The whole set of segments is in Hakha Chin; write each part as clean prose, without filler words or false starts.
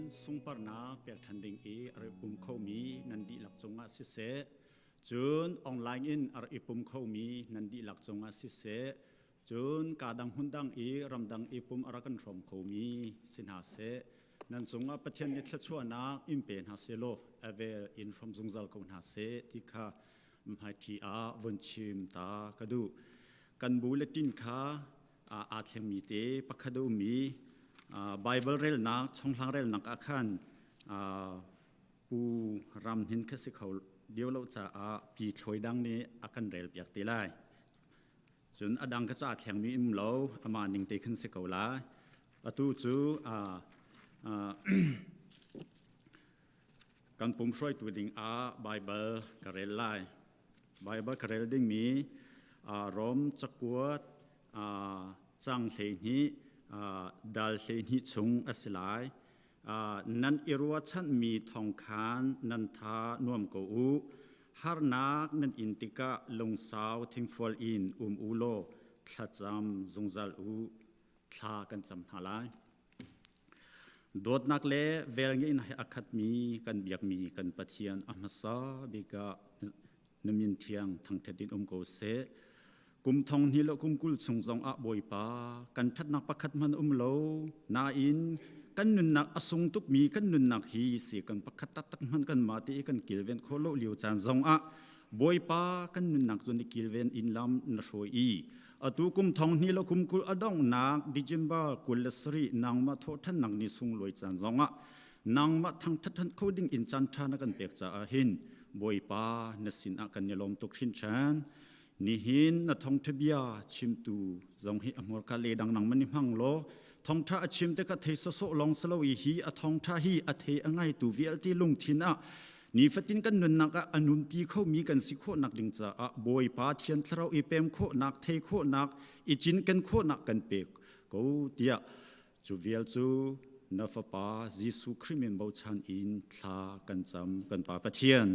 Pathian sungparnak pek ṭhan ding i a rak pum khomi nan dihlak cungah siseh, cun online in a rak i pum khomi nan dihlak cungah siseh, cun kaa dang hmun dang i ramdang i pum a rak kan hrawm khomi si hna seh, nan cungah Pathian nih thluachuahnak in pe hna sehlaw a vel in hrawm zungzal ko hna seh ti kha hmaiṭhi ah vun chim ta ka duh. Kan bu le ṭin kha aa thlengmi te pakhat a um i Baibal relnak, chonghlang relnak ah khan Pu Ram Hnin kha si kho lio lo caah Pi Thloi Dang nih a kan relpiak te lai. Cun a dang kha cu aa thlengmi um lo, amah ning te khan si ko lai. Atu cu kan pum hruaitu ding ah Baibal ka rel lai. Baibal ka rel dingmi Rom cakuat cang 12 dal 12 chung a si lai. Nan i ruahchanmi thawng khan nan tha nuam ko u. Harnak nan in tikah lungsau thingfual in um u law thlacam zungzal u. Thla kan cam hna lai. Dawtnak le velngeihnak he a khatmi kan biakmi kan Pathian a hmasa bik ah na min thiang thangṭhat in um ko seh. Kum thong hnih le kum 20 chung zong ah Bawipa kan ṭhatnak pakhat hmanh um lo nain kan nunnak a sung tukmi kan nunnak hi si kan pakhat taktak hmanh kan mah te i kan kilven khawh lo lio caan zong ah Bawipa kan nunnak cu na kilven in lam na hruai i atu kum thong hnih le kum 20 a donghnak December 27 nangmah thawhṭhannak ni sunglawi caan zongah nangmah thangṭhat ṭhan kho ding in caan ṭha na kan pek caah hin Bawipa na sinah kan i lawm tuk hrinhran. Nihin na thawngṭha bia chimtu zong hi a hmurka le dang nang man i hmang law thawngṭha a chim te kha thei sawsawh lawng si lo i hi a thawngṭha hi a thei a ngaitu vialte lungthin ah nifatin kan nunnak ah a nunpi khomi kan si khawhnak ding caah Bawipa Thian Thlarau i pem khawhnak thei khawhnak i cinken khawhnak kan pek ko tiah cu vial cu na fapa Jesuh Khrih min bochan in thla kan cam kan Pa Pathian.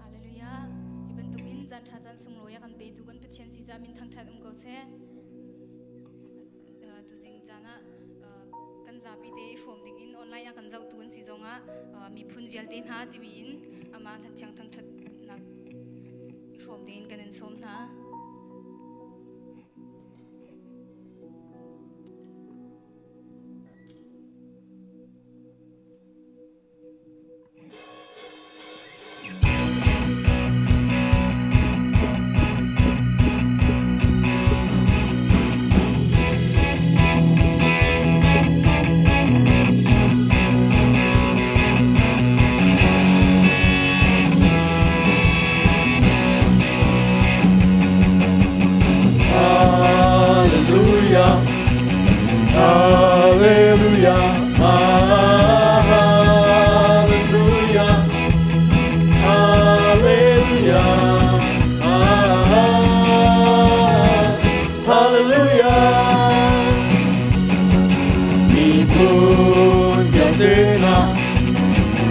Hallelujah. Hi bantuk in caan ṭha caan sunglawi a kan petu kan Pathian si ca min thangṭhat um ko seh. Tuzing caan ah kan zapi te hrawm ding in online ah kan zohtu an si zongah miphun vialte hna timi in amah hlathiang thangṭhatnak hrawm ding in kan in sawm hna. Hallelujah. Hallelujah. Hallelujah. Hallelujah. Hallelujah. Miphun vialte hna,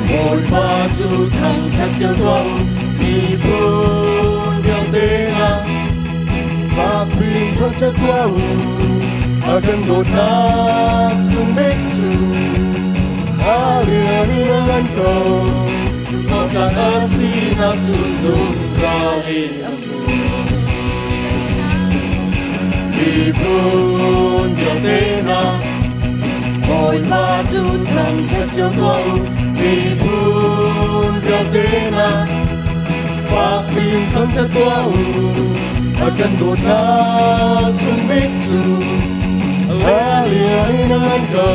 Bawipa cu thangṭhat cio tuah u. Miphun vialte hna, Fakpin thangṭhat tuah u, a kan dawtnak sung bik cu a lian in a ngan ko. Zumhawktlak a sinak cu zungzal in a hmun. Miphun vialte hna, Bawipa cu thangṭhat cio tuah u. Miphun vialte hna, Fakpin thangṭhat tuah u, a kan dawtnak sung bik cu a lian in a ngan ko.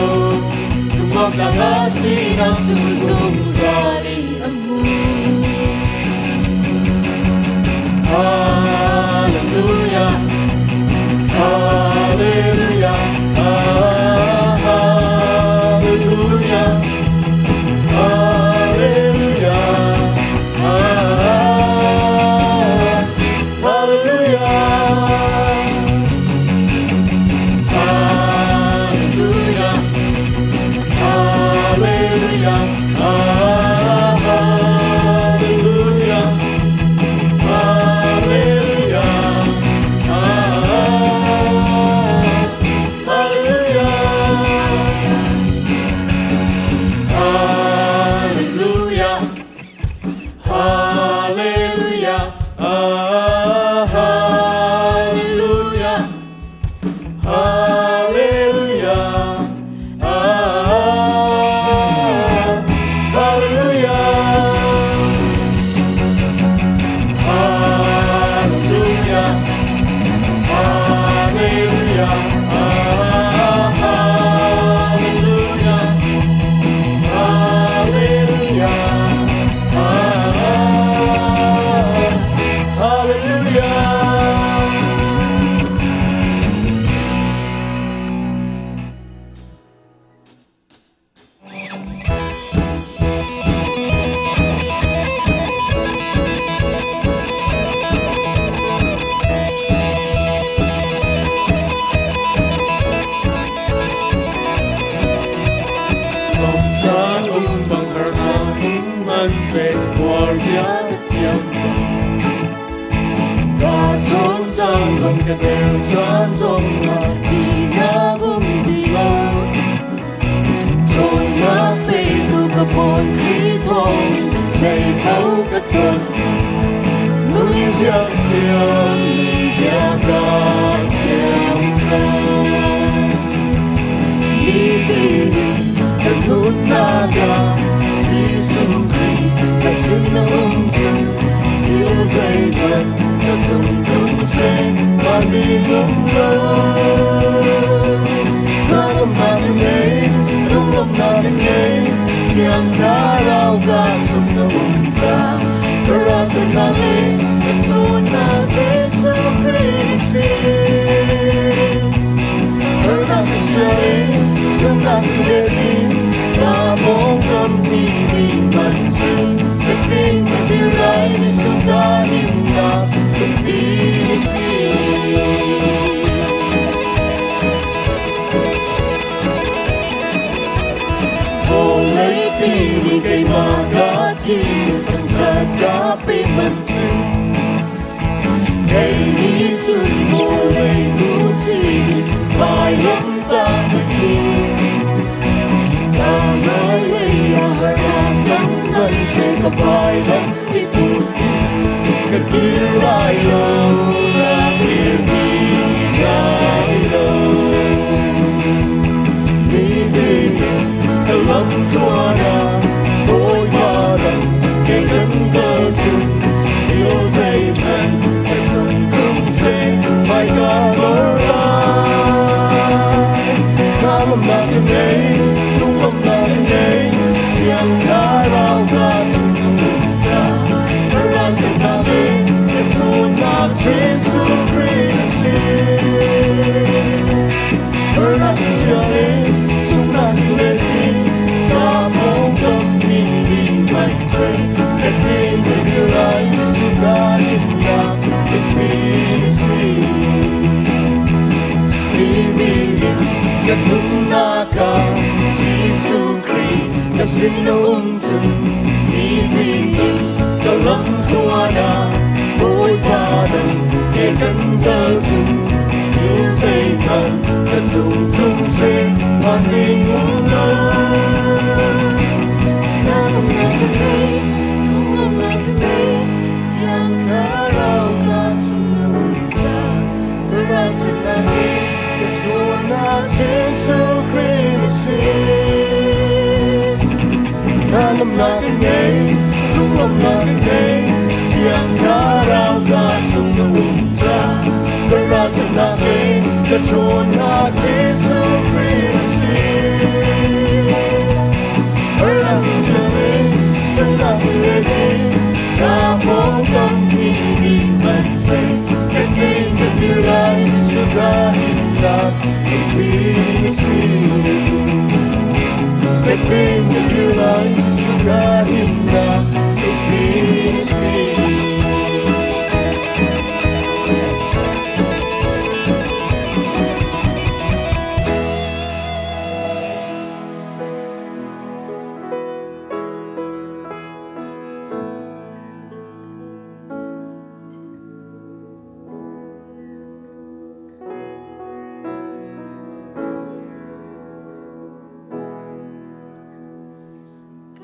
Zumhawktlak a sinak cu zungzal in a hmun. Hallelujah, Hallelujah, Hallelujah. Hallelujah. Hallelujah. Hmanhseh uar zia ka thiam cang. Ka ṭhawn caan zong ka der caan zong ah ṭihnak um ti lo. Ṭhawnnak petu ka Bawi Khrih thawngin zei paoh ka ton. Nun zia ka thiam, nun zia ka thiam cang. Nitin in ka nunnak ah Jesuh Khrih ka sin a um cun thil zeihmanh ka cung tlung seh van ding um lo. Lawmnak ka ngei, lunglawmhnak ka ngei, Thiang Thlarau ka chung na um cang. Ka ralchannak le ka ṭhawnnak Jesuh Khrih a si. Harnak ka chia i sunghnak ka let i ka pawngkam pin dih hmanhseh fek tein ka dir lai Jesuh ka himnak lungpi na si. Vawleipi nih keimah ka thim thangṭhat ka pe hmanhseh Kei nih cun vawlei duhchin in vailamtah ka thim. Ka hmailei ah harnak tam hmanhseh ka vailam i put in ka kir lai lo, ka kir bik lai lo. Nitin in ka lam tluan ah Bawipa dang ke kan kal cun thil zeihmanh ka chung tlung seh hmaika dor lai. Nalawmnak ka ngei, lunglawmhnak ka ngei, Thiang Thlarau ka chung na um ca. Ka ralchannak le ka ṭhawnnak Jesuh Khrih na si. Harnak in chiah le sunghnak in let in ka pawngkam ning ding hmanhseh fek tein ka dir lai Jesuh ka himnak lungpi na si. Hi ni ning ka nunnak ah Jesuh Khrih ka sin a um cun ni ding in ka lam tluan ah Bawipa dang he kan kal cun thil zeihmanh ka cung tlung seh phan ding um lo. Na rumnak ka ngei, lungrawmnak ka ngei, Thiang Thlarau ka chung na um ca, ka ralṭhatnak le ka ṭhawnnak Jesuh Khrih na si. Hnangamnak ka ngei, lunglawmhnak ka ngei, Thiang Thlarau ka chung na um ca, ka ralṭhatnak le ka ṭhawnnak Jesuh Khrih na si. Harnak in chiah le salnak in let in, ka pawngkam ning dih hmanhseh, fek tein ka dir lai Jesuh ka himnak lungpi na si. Fek tein ka dir lai Jesuh ka himnak lungpi na si.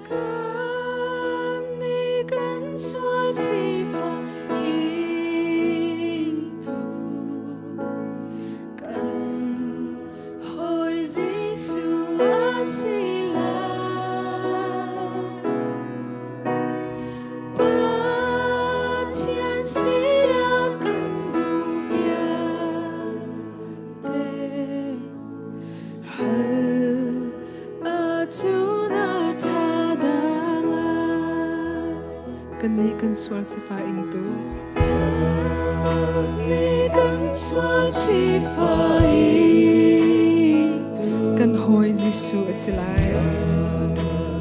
Kan kan sual sifak ingtu kan hawi Jesuh a si lai. Pathian sinah kan duh vialte hal ahcun a ṭha dah lai. Kannih kan sual sifah ingtu. Kannih kan sual sifah ingtu. Kan hawi Jesuh a si lai.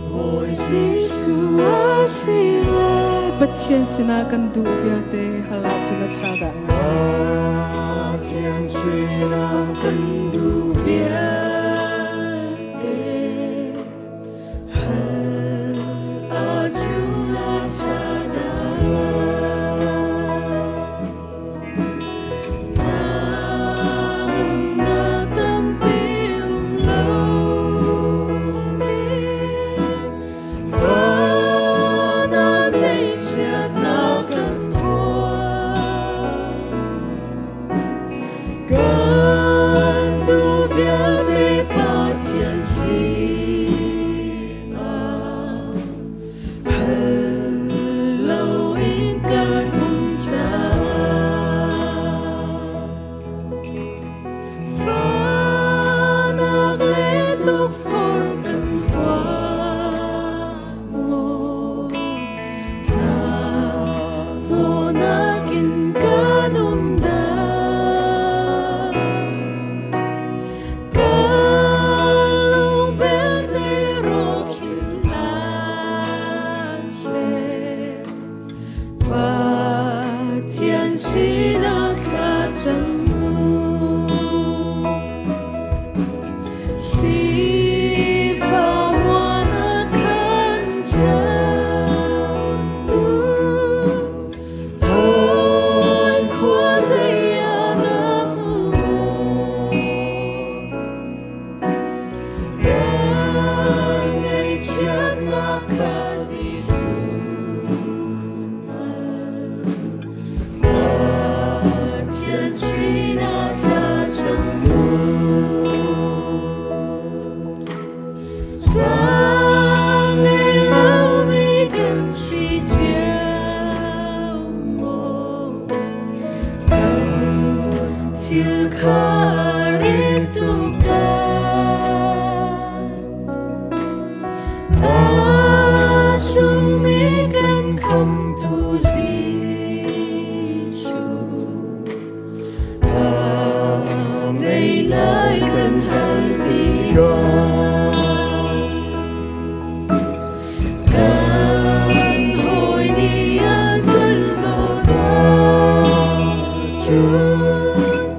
Hawi Jesuh a si lai. Pathian sinah kan duh vialte hal ahcun a ṭha dah ngai. Pathian sinah kan duh vialte hal ahcun. Umnak tampi um loin Fahnak ngeihchiatnak kan huat. Kan duh vialte Pathian sinah hal loin kan um caah. Fahnak le tukforh kan huat maw? Hnahnawhnak in kan um dah? Kan lung belte rawk hin hlah seh. Pathian sinah thlacam u. Sifah a kan cantu, Hawi khua zei ah na hmu maw? Kan ngaihchiatnak kha Jesuh hngal. Pathian sinah thlacam u. Zaangei lomi kan si cio maw? Kan thil kha a rit tuk dah. A sungmi kan khamtu Jesuh. Ngei lai kan hal tikah kan hawi nih an kan hlawt ahcun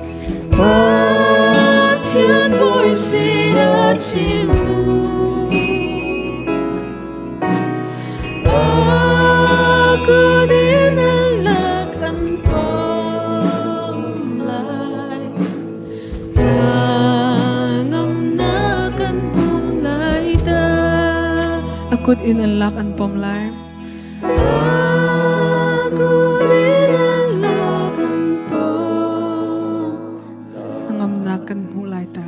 Pathian bawi sinah chim u. Aku dinalak ang pomlay Nangam na kan bulay ta. A kut in an lak an pom lai. Aku dinalak ang pom Ngamnak kan hmuh lai ta.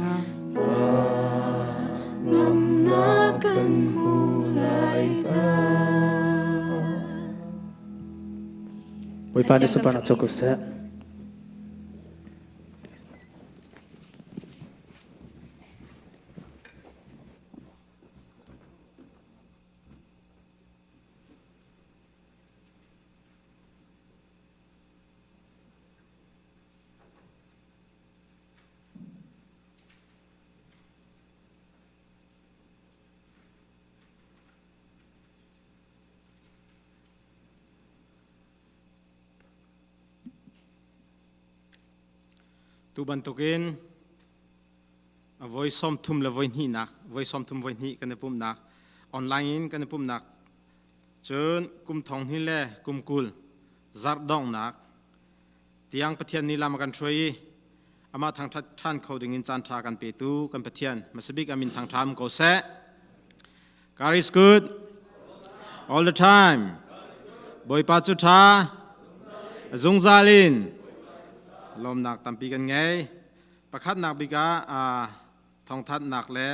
Ngam na kan mulay ta. Bawipa nih sunparnak co ko seh. Tu bantukin voi 30 le voi hnihnak voi 30 voi hnih kan i pumhnak online in kan i pumhnak cun kum thong hnih le kum 20 zarh donghnak tiang Pathian nih lam a kan hruai i amah thangṭhat ṭhan kho dingin caan ṭha kan petu kan Pathian hmasabik a min thangṭha um ko seh. God is good all the time. Bawipa cu ṭha zungzal in lawmnak tampi kan ngei. Pakhatnak bik ah thawngthanhnak le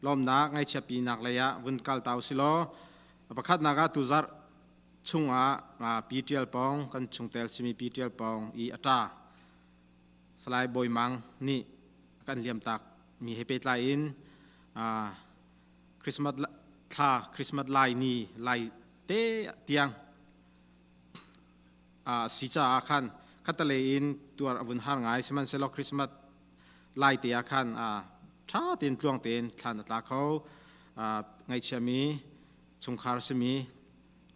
lawmnak ngaihchiatpinak lei ah vun kal ta usilaw pakhatnak ah tuzarh chungah Pi Ṭial Pawng kan chungtel simi Pi Ṭial Pawng i a ṭa Salai Bawi Mang nih kan liamtak mi he pehtlai in Christmas thla Christmas lai ni lai te tiang si caah khan khatalei in tuar a vun har ngai. Sihmanhsehlaw Christmas lai te ah khan ṭha tein tluang tein thlan a tla kho. Ngaihchiami chungkhar simi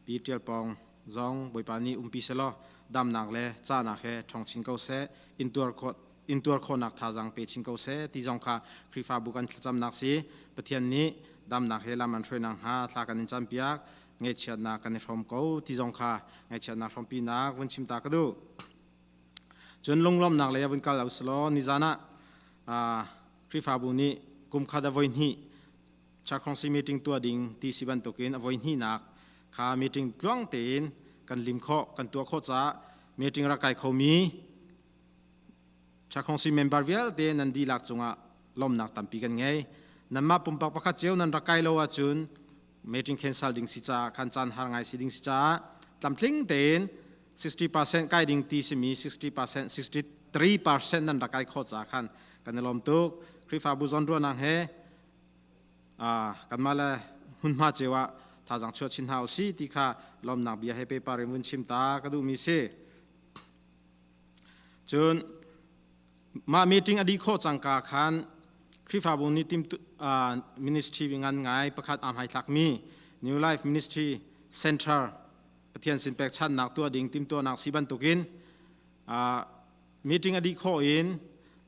Pi Ṭial Pawng zong Bawipa nih umpi selaw damnak le cahnak he ṭhawng chin ko seh, intuar khawhnak thazaang pe chin ko seh ti zong kha Khrihfabu kan thlacamnak si. Pathian nih damnak he lam an hruainak hnga thla kan in campiak. Ngaihchiatnak kan i hrawm ko ti zong kha ngaihchiatnak hrawmpinak vun chim ta ka duh. Cun lunglawmhnak lei ah vun kal usulaw nizan ah Khrihfabu nih kum khat a voi hnih Chakhongsi meeting tuah ding ti si bantukin a voi hnihnak kha meeting tluang tein kan lim khawh kan tuah khawh caah meeting rak kai khomi Chakhongsi member vialte nan dihlak cungah lawmnak tampi kan ngei. Nanmah pumpak pakhat cio nan rak kai lo ahcun meeting cancel ding si caah khan caan har ngai si ding si caah tlamtling tein 60% kai ding ti simi 60% 63% nan rak kai khawh caah khan kan i lawm tuk. Khrihfabu zawnruahnak he kanmah le hmunhma cio ah thazaang chuah chin hna usih ti kha lawmnak bia he paper in vun chim ta ka duhmi si. Cun mah meeting a dih khawh cangka khan Khrihfabu nih tim ministry ngan ngai pakhat aa hmaithlakmi New Life Ministry Center Pathian sin pekchanhnak tuah ding timtuahnak si bantukin meeting a dih khawh in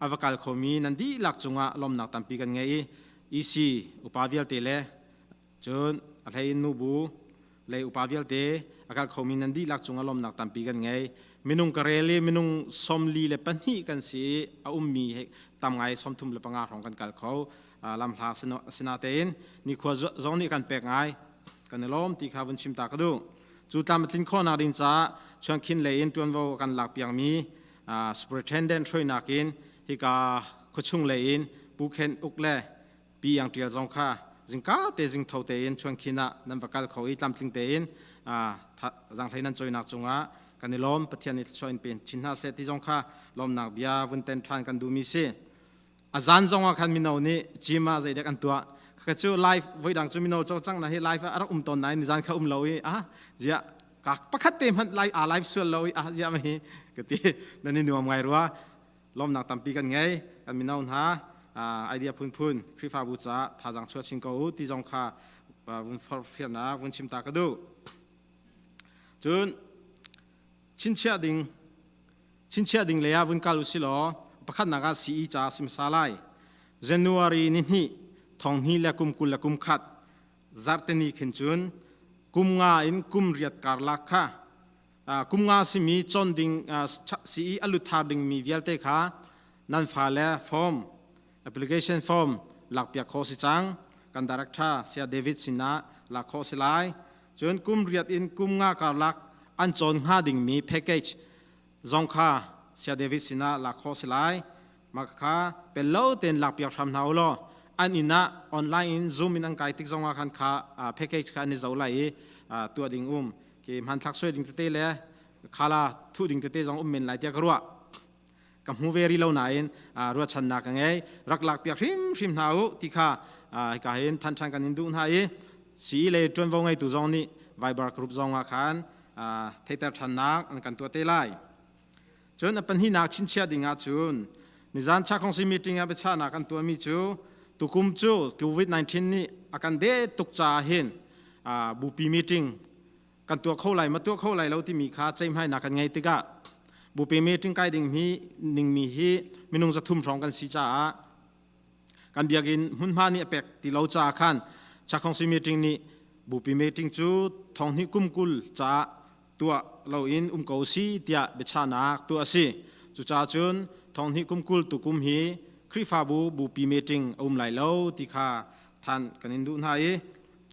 a va kal khomi nan dihlak cungah lawmnak tampi kan ngei i EC upa vialte le cun a hlei in nubu lei upa vialte a kal khomi nan dihlak cungah lawmnak tampi kan ngei. Minung ka rel i minung 42 kan si i a ummi tam ngai 35 hrawng kan kal kho. Lamhla sinatein nikhua zong nih kan pek ngai. Kan i lawm ti kha vun chim ta ka duh. Cu tlam a tlin khawhnak ding caah chuankhin lei in ṭuanvo kan lak piakmi superintendent hruainak in hika khuachung lei in Pu Khen Uk le Pi Iang Ṭial zong kha zingka te zingtho tein chuankhin ah nan va kal kho i tlamtling tein zanghlei nan coinak cungah kan i lawm. Pathian nih thluachuah in pe chin hna seh ti zong kha lawmnak bia vun ten ṭhan kan duhmi si. A zan zong ah khan mino nih gym ah zeidek an tuah. Ka cu live voidang cu mino cawlcang na hi live ah a rak um tawn nain nizan kha um lo i ah ziah ka pakhat te hmanh live a live sual lo i ah ziah ma hi ka ti. Nan i nuam ngai rua. Lawmnak tampi kan ngei. Kan mino hna idea phunphun Khrihfabu caah thazaang chuah chin ko u ti zong kha vun forhfialnak vun chim ta ka duh. Cun chinchiah ding Chinchiah ding lei ah vun kal usih law pakhatnak ah CE ca a si hmasa lai. January ni hnih thong hnih le kum 21 zarhteni khin cun kum nga in kum riat karlak kha kum nga simi cawn ding CE a lut thar dingmi vialte kha nan fale form application form lakpiak khawh si cang. Kan director Saya David sinah lak khawh si lai. Cun kum riat in kum nga karlak an cawn hnga dingmi package zong kha Saya David sinah lak khawh si lai. Mah kha pel lo tein lakpiak hram hna u law an inn ah online in Zoom in an kai tik zongah khan kha package kha an i zoh lai i tuah ding um ke hmanthlak suai ding tete le khala thuh ding tete zong um men lai tiah ka ruah. Ka hmu ve rih lo nain ruahchannak ka ngei. Rak lakpiak hrimhrim hna u ti kha hika hin than ṭhan kan in duh hna i sii le ṭuanvo ngeitu zong nih Viber group zong ah khan theiter ṭhannak an kan tuah te lai. Cun a pahnihnak chinchiah ding ah cun nizan Chakhongsi meeting ah biachahnak kan tuahmi cu tukum cu COVID-19 nih a kan det tuk caah hin bupi meeting kan tuah kho lai ma tuah kho lai lo timi kha ceihmainak kan ngei tikah bupi meeting kai ding hi ningmi hi minung 300 hrawng kan si caah kan biakinn hmunhma nih a pek ti lo caah khan Chakhongsi meeting nih bupi meeting cu thong hnih kum 20 caah tuah loin um ko si tiah biachahnak tuah a si. Cucaah cun thong hnih kum 20 tukum hi Khrihfabu bupi meeting a um lai lo ti kha than kan in duh hna i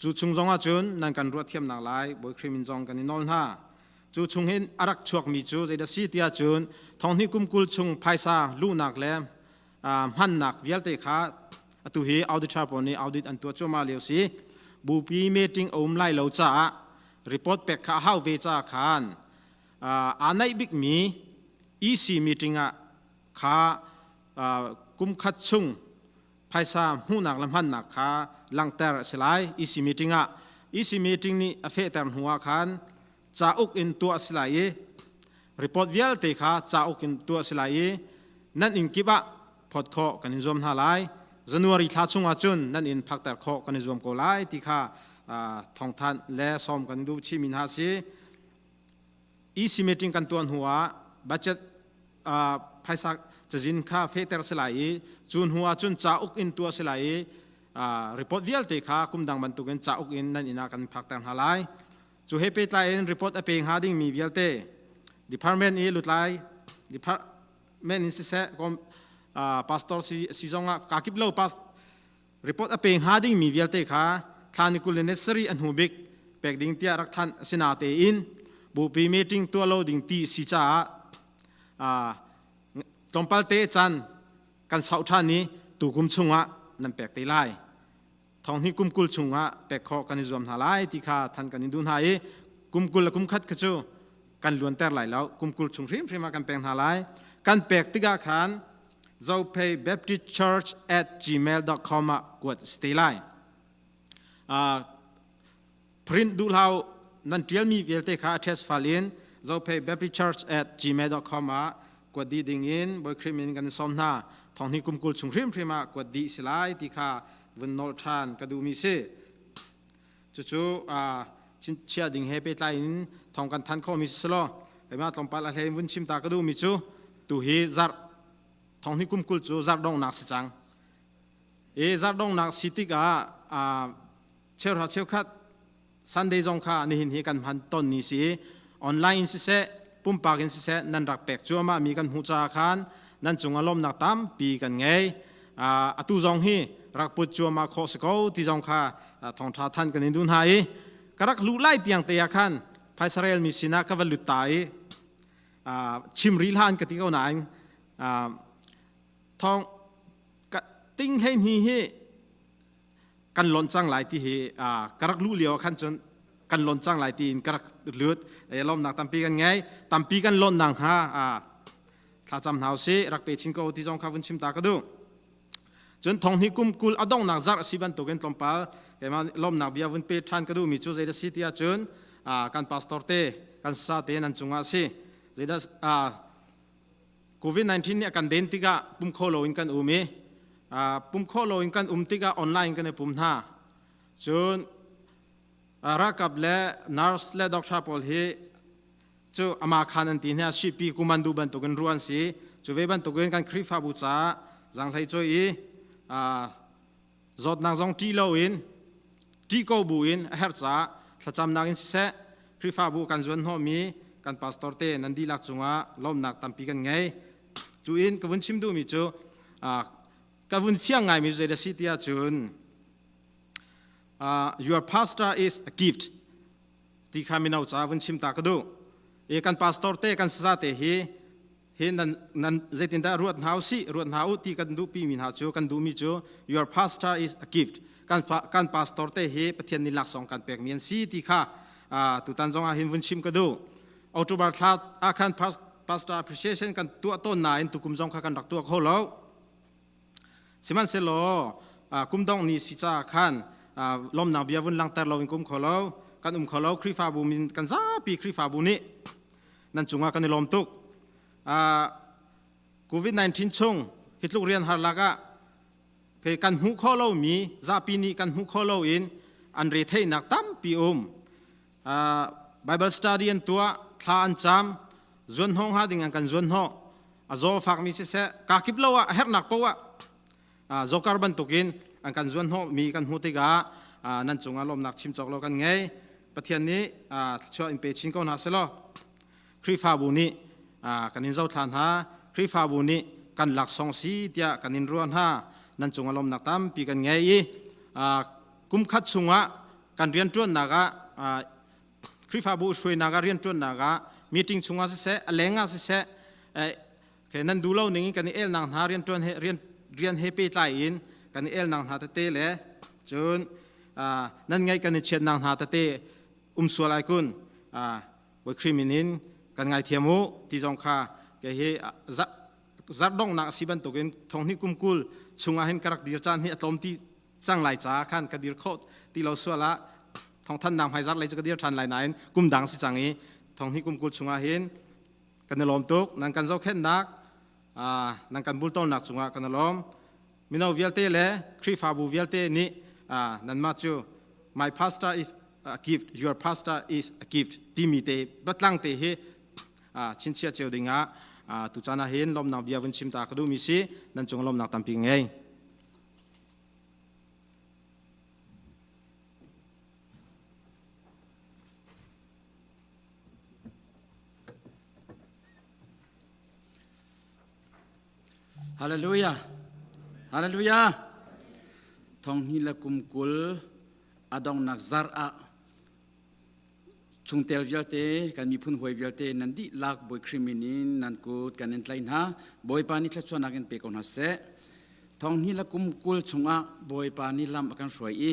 cu chung zongah cun nan kan ruahthiamnak lai Bawi Khrih min zong kan i nawl hna. Cu chung hin a rak chuakmi cu zeidah si tiah cun thong hnih kum 20 chung phaisa luhnak le hmannak vialte kha atu hi auditor pawl nih audit an tuah cuahmah lio si. Bupi meeting a um lai lo caah report pek kha a hau ve caah khan aa naih bikmi EC meeting ah kha kum khat chung phaisa hmuhnak le hmannak kha langhter a si lai EC meeting ah. EC meeting nih a fehter hnu ah khan cauk in tuah a si lai i report vialte kha cauk in tuah a si lai i nan inn kip ah phawt khawh kan in zuam hna lai. January thla chungah cun nan inn phakter khawh kan i zuam ko lai ti kha thawngthanh le sawm kan duh chihmi hna si. EC meeting kan tuah hnu ah budget phaisa cazin kha fehter si lai i cu hnu ah cun cauk in tuah si lai i report vialte kha kum dang bantukin cauk in nan inn ah kan phakter hna lai. Cu he pehtlai in report a pe hnga dingmi vialte department i lutlai department in siseh pastor si zong ah kakip lo report a pe hnga dingmi vialte kha thla ni 20 le sarih a hnu bik pek ding tiah rak thanh a si natein bupi meeting tuah lo ding ti si caah tlawmpal te caan kan sauh ṭhan i tukum chungah nan pek te lai. Thong hi kum 20 chungah pek khawh kan i zuam hna lai ti kha than kan in duh hna i kum 20 le kum khat kha cu kan luanter lai lo. Kum 20 chung hrimhrim ah kan pek hna lai. Kan pek tikah khan Zophei Baptist Church at gmail.com ah kuat si te lai. Print duh hlau nan ṭialmi vialte kha a test file in Zophei Baptist Church at gmail.com ah kuat dih ding in Bawi Khrih min kan sawm hna. Thong hi kum 20 chung hrimhrim ah kuat dih si lai ti kha vun nolh ṭhan ka duhmi si. Cucu chia ding he pehtlai in thong kan than khawhmi si selaw keimah tlawmpal a hlei in vun chim ta ka duhmi cu tu hi zarh thong hi kum 20 cu zarh donghnak si cang. I zarh donghnak si tikah cheuhra cheukhat Sunday zong kha nihin hi kan hman ton ni si online in siseh pumpak in siseh nan rak pek cuahmah mi kan hmuh caah khan nan cungah lawmnak tampi kan ngei. Atu zong hi rak put cuahmah khawh si ko ti zong kha thawngṭha than kan in duh hna i ka rak luh lai tiang te ah khan phaisa rel mi sinah ka va lut ta i chim rih hlan ka ti ko nain thawng ting hlei hni hi kan lon cang lai ti hi ka rak luh lio khan cun kan lon cang lai tiin ka rak lut. Lawmnak tampi kan ngei, tampi kan lon nang hnga thlacam hna usih. Rak pe chin ko ti zong kha vun chim ta ka duh. Cun thong hnih kum 20 a donghnak zarh si bantukin tlawmpal keimah lawmnak bia vun pe ṭhan ka duhmi cu zeidah si ti ahcun kan pastor te kan sa te nan cungah si zeidah COVID-19 nih a kan den tikah pum kho loin kan um i pum kho loin kan um tikah online kan i pum hna. Cun ralkap le nurse le doctor pawl hi cu ama khan an ti hna sipi kumandu bantukin ruah an si. Cu ve bantukin kan Khrihfabu caah zanghlei choi i zawtnak zong ṭih loin ṭih ko buin a herh caah thlacamnak in siseh Khrihfabu kan zuan hnawhmi kan pastor te nan dihlak cungah lawmnak tampi kan ngei. Cu in ka vun chim duhmi cu ka vun fiang ngaimi zei dah si ti ahcun your pastor is a gift ti kha mino ca vun chim ta ka duh. I kan pastor te kan saza te hi hi nan nan zeitindah ruat hna usih, ruat hna u ti kan duhpi mi hna cu kan duhmi cu your pastor is a gift, kan kan pastor te hi Pathian nih laksawng kan pekmi an si ti kha tutan zong ah hin vun chim ka duh. October thla ah khan pastor appreciation kan tuah tawn nain tukum zong kha kan rak tuah kho lo. Sihmanhsehlaw kum dongh ni si caah khan lawmnak bia vun langhter loin kum kho lo kan um kho lo. Khrihfabu min kan zapi Khrihfabu nih nan cungah kan i lawm tuk. COVID-19 chung hi tluk rian har lakah kan hmuh khawh lomi zapi nih kan hmuh khawh loin an retheihnak tampi um. Bible study an tuah, thla an cam, zuanhnawh hnga ding an kan zuanhnawh. A zaw fakmi siseh, kakip lo ah a herhnak poah ah zawkar bantukin an kan zuanhnawhmi kan hmuh tikah nan cungah lawmnak chim cawk lo kan ngei. Pathian nih thluachuah in pe chin ko hna selaw Khrihfabu nih kan in zothla hna, Khrihfabu nih kan laksawng si tiah kan in ruah hna. Nan cungah lawmnak tampi kan ngei i kum khat chungah kan rianṭuannak ah Khrihfabu hruainak ah rianṭuannak ah meeting chungah siseh a leng ah siseh nan duh lo ning in kan i elnak hna rianṭuan he rian rian he pehtlai in kan i elnak hna tete le cun nan ngaih kan i chiatnak hna tete um sual ai kun Bawi Khrih min in kan ngaithiam u ti zong kha kei hi zarh donghnak a si bantukin thong hnih kum 20 chungah hin ka rak dir caan hi a tlawm ti cang lai caah khan ka dir khawh ti lo sual ah thawngthannak hmaizarh lei cu ka dir ṭhan lai nain kum dang si cang i thong hnih kum 20 chungah hin kan i lawm tuk. Nan kan zohkhenhnak, nan kan bultawnnak cungah kan i lawm. Mino vialte le Khrihfabu vialte nih nanmah cu my pastor is a gift, your pastor is a gift timi te batlang te hi chinchiah cio dingah tucaan ah hin lawmnak bia vun chim ta ka duhmi si. Nan cung lawmnak tampi ngei. Hallelujah. Hallelujah. Thong hi le kum 20 adongnak zar ah chungtel vialte kan miphun huai vialte nan dihlak Bawi Khrih min in nan kut kan in tlaih hna. Bawipa nih thluachuahnak in pe ko hna seh. Thong hnih le kum 20 chungah Bawipa nih lam a kan hruai i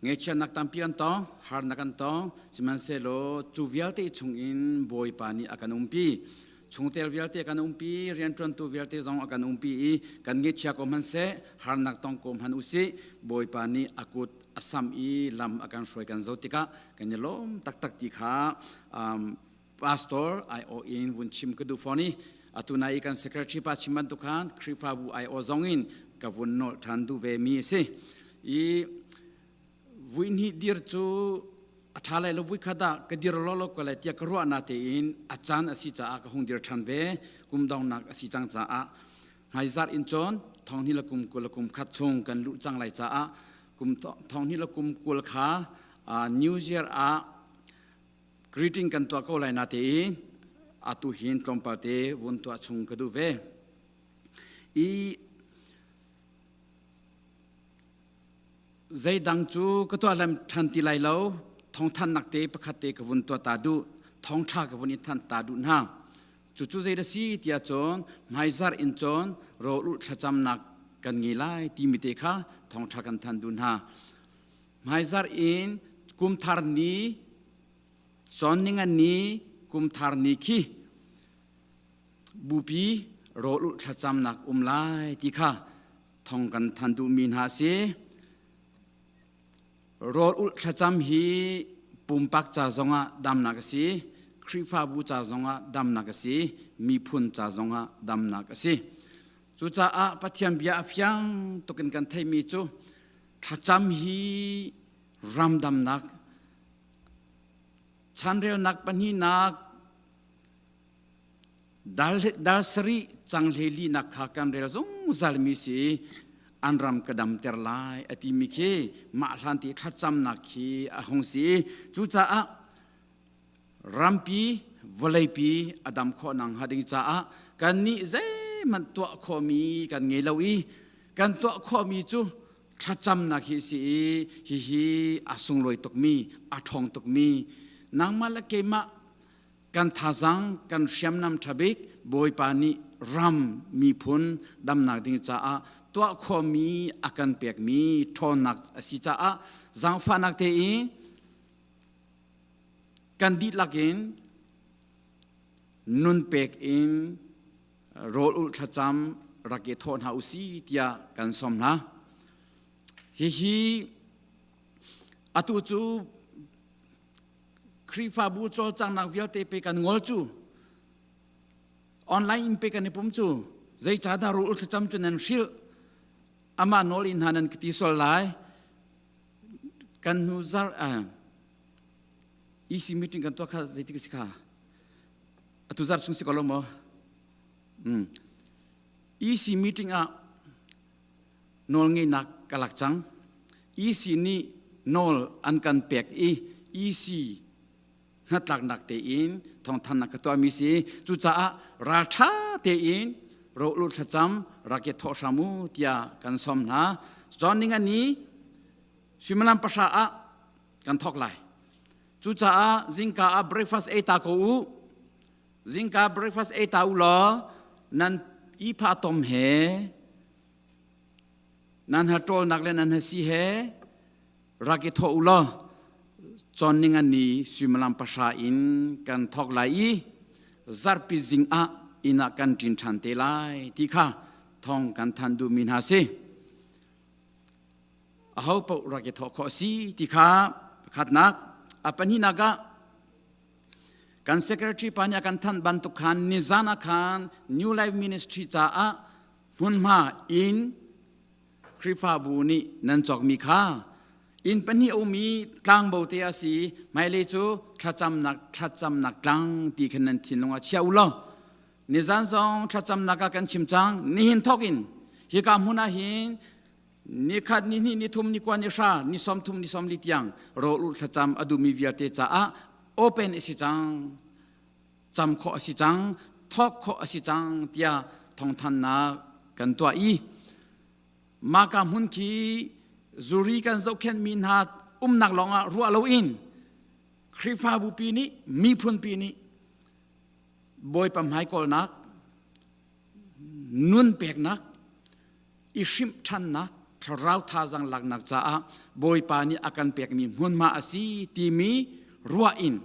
ngaihchiatnak tampi kan tong, harnak kan tong, sihmanhsehlaw cu vialte chungin Bawipa nih a kan umpi. Chungtel vialte a kan umpi, rianṭuantu vialte zong a kan umpi i kan ngaihchia ko hmanhseh, harnak tong ko hmanh usih, Bawipa nih a kut a sam i lam a kan hruai kan zoh tikah kan i lawm taktak ti kha um, pastor aiawh in vun chim ka duh fawn i atu nai i kan secretary pa chim bantuk khan Khrihfabu aiawh zong in ka vun nolh ṭhan duh ve mi a si. I vui hnih dir cu a ṭha lai lo vui khat ah ka dir lawlaw ko lai tiah ka ruah na tein a caan a si caah ka hung dir ṭhan ve kum donghnak a si cang caah hmaizarh in cun thonghnih le kum 20 le kum khat chung kan luh cang lai caah kum thonghnih le kum 20 kha New Year ah greeting kan tuah ko lai na tein atu hin tlawmpal te vun tuah chung ka duh ve. I zeidang cu ka tuah lem ṭhan ti lai lo thawngthannak te pakhat te ka vun tuah ta duh thawngṭha ka vun i thanh ta duh hna. Cucu zei a si tiah cun hmaizarh in cun rawl ulh thlacamnak kan ngei lai timi te kha thawngṭha kan thanh duh hna. Hmaizarh in kumthar ni cawn ningan ni kumthar ni khi bupi rawl ulh thlacamnak um lai ti kha thong kan than duhmi hna a si. Rawl ulh thlacam hi pumpak ca zongah damnak a si, Khrihfabu ca zongah damnak a si, miphun ca zongah damnak a si. Cucaah Pathian bia a fiang tukin kan theihmi cu thlacam hi ramdamnak, chanrelnak pahnihnak, Dal, dal sarih cang hleilinak kha kan rel zungzalmi si i an ram ka damter lai a timi khi mah hlan ti thlacamnak khi a hung si. Cucaah rampi vawleipi a dam khawh nak hnga ding caah kannih zeihmanh tuah khawhmi kan ngei lo i kan tuah khawhmi cu thlacamnak hi si i hihi a sunglawi tukmi a ṭhawng tukmi nangmah le keimah Kan thazang kan hriamnam ṭhabik Bawipa nih ram miphun damnak ding caah tuah khawhmi a kan pekmi ṭhawnnak a si caah zaangfahnak tein kan dihlak in nun pek in rawl ulh thlacam rak i thawh hna usih tiah kan sawm hna. Hihi atu cu Khrihfabu cawlcanghnak vialte pe kan ngol cu online in pe kan i pum cu zeicahdah rul thlacam cu nan hrilh amah nawl in hna nan ka ti sual lai kan hnu zar EC meeting kan tuah kha zeitik si kha atu zar chung si ko lo maw EC meeting ah nawlngeihnak ka lak cang. EC nih nawl an kan pek i EC hnatlaknak tein thawngthannak ka tuahmi si. Cucaah ralṭha tein rawlu thlacam rak i thawh hram u tiah kan sawm hna. John ningani suimilam pahra ah kan thawk lai. Cucaah zingka ah breakfast ei ta ko u. Zingka breakfast ei ta u law nan ihphah tom he nan ha ṭawlnak le nan ha si he rak i thawh u law cawn ning an ni suimilam pahra in kan thawk lai i zarhpi zing ah inn ah kan ṭin ṭhan te lai ti kha thawng kan than duhmi hna si. Aho paoh rak i thawh khawh a si ti kha pakhatnak a pahnihnak ah Kan secretary pa nih a kan thanh bantuk khan nizan ah khan New Life Ministry caah hmunhma inn Khrihfabu nih nan cawkmi kha inn pahnih a um i tlangbo te a si hmailei cu thlacamnak thlacamnak tlang ti khan nan thinlung ah chia u law nizan zong thlacamnak ah kan chim cang nihin thawk in hika hmun ah hin Nikhat, nihnih, nithum, nikua, nihra, ni 30, ni 40 tiang rawl ulh thlacam a duhmi vialte caah open a si cang, cam khawh a si cang, thawk khawh a si cang tiah thawngthannak kan tuah i maka hmun khi zuri kan zohkhenhmi hna umnak lawngah ruah loin Khrihfabu pi nih miphun pi nih Bawipa hmaikawlnak nun peknak i hrimh ṭhannak thlarau thazaang laknak caah Bawipa nih a kan pekmi hmunhma a si timi ruah in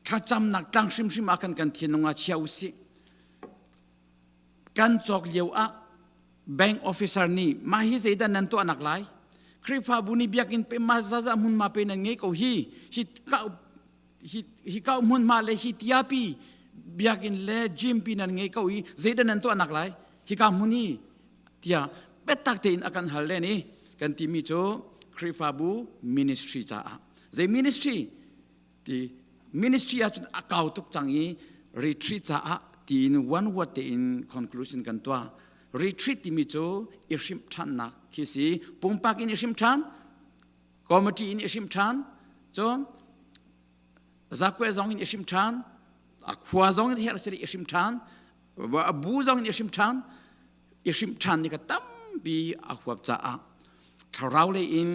thlacamnak tlang hrimhrim ah kan kan thinlung ah chia u sih. Kan cawk lio ah bank officer nih mah hi zeidah nan tuahnak lai? Khrihfabu nih biakinn pe ma zaza hmunhma pe nan ngei ko hi hi hi hi kau hmunhma le hi tiapi biakinn le gym pi nan ngei ko i zeidah nan tuahnak lai? Hika hmun hi tiah biatak tein a kan hal len i kan timi cu Khrihfabu ministry caah zei ministry ti ministry ahcun a kau tuk cang i retreat caah tiin one word tein conclusion kan tuah retreat timi cu i hrimh ṭhannak khi si pumpak in i hrimh ṭhan committee in i hrimh ṭhan cun zakwe zong in i hrimh ṭhan a khua zong in herh i hrimh ṭhan a bu zong in i hrimh ṭhan i hrimh ṭhan ni kha tampi a huap caah thlarau lei in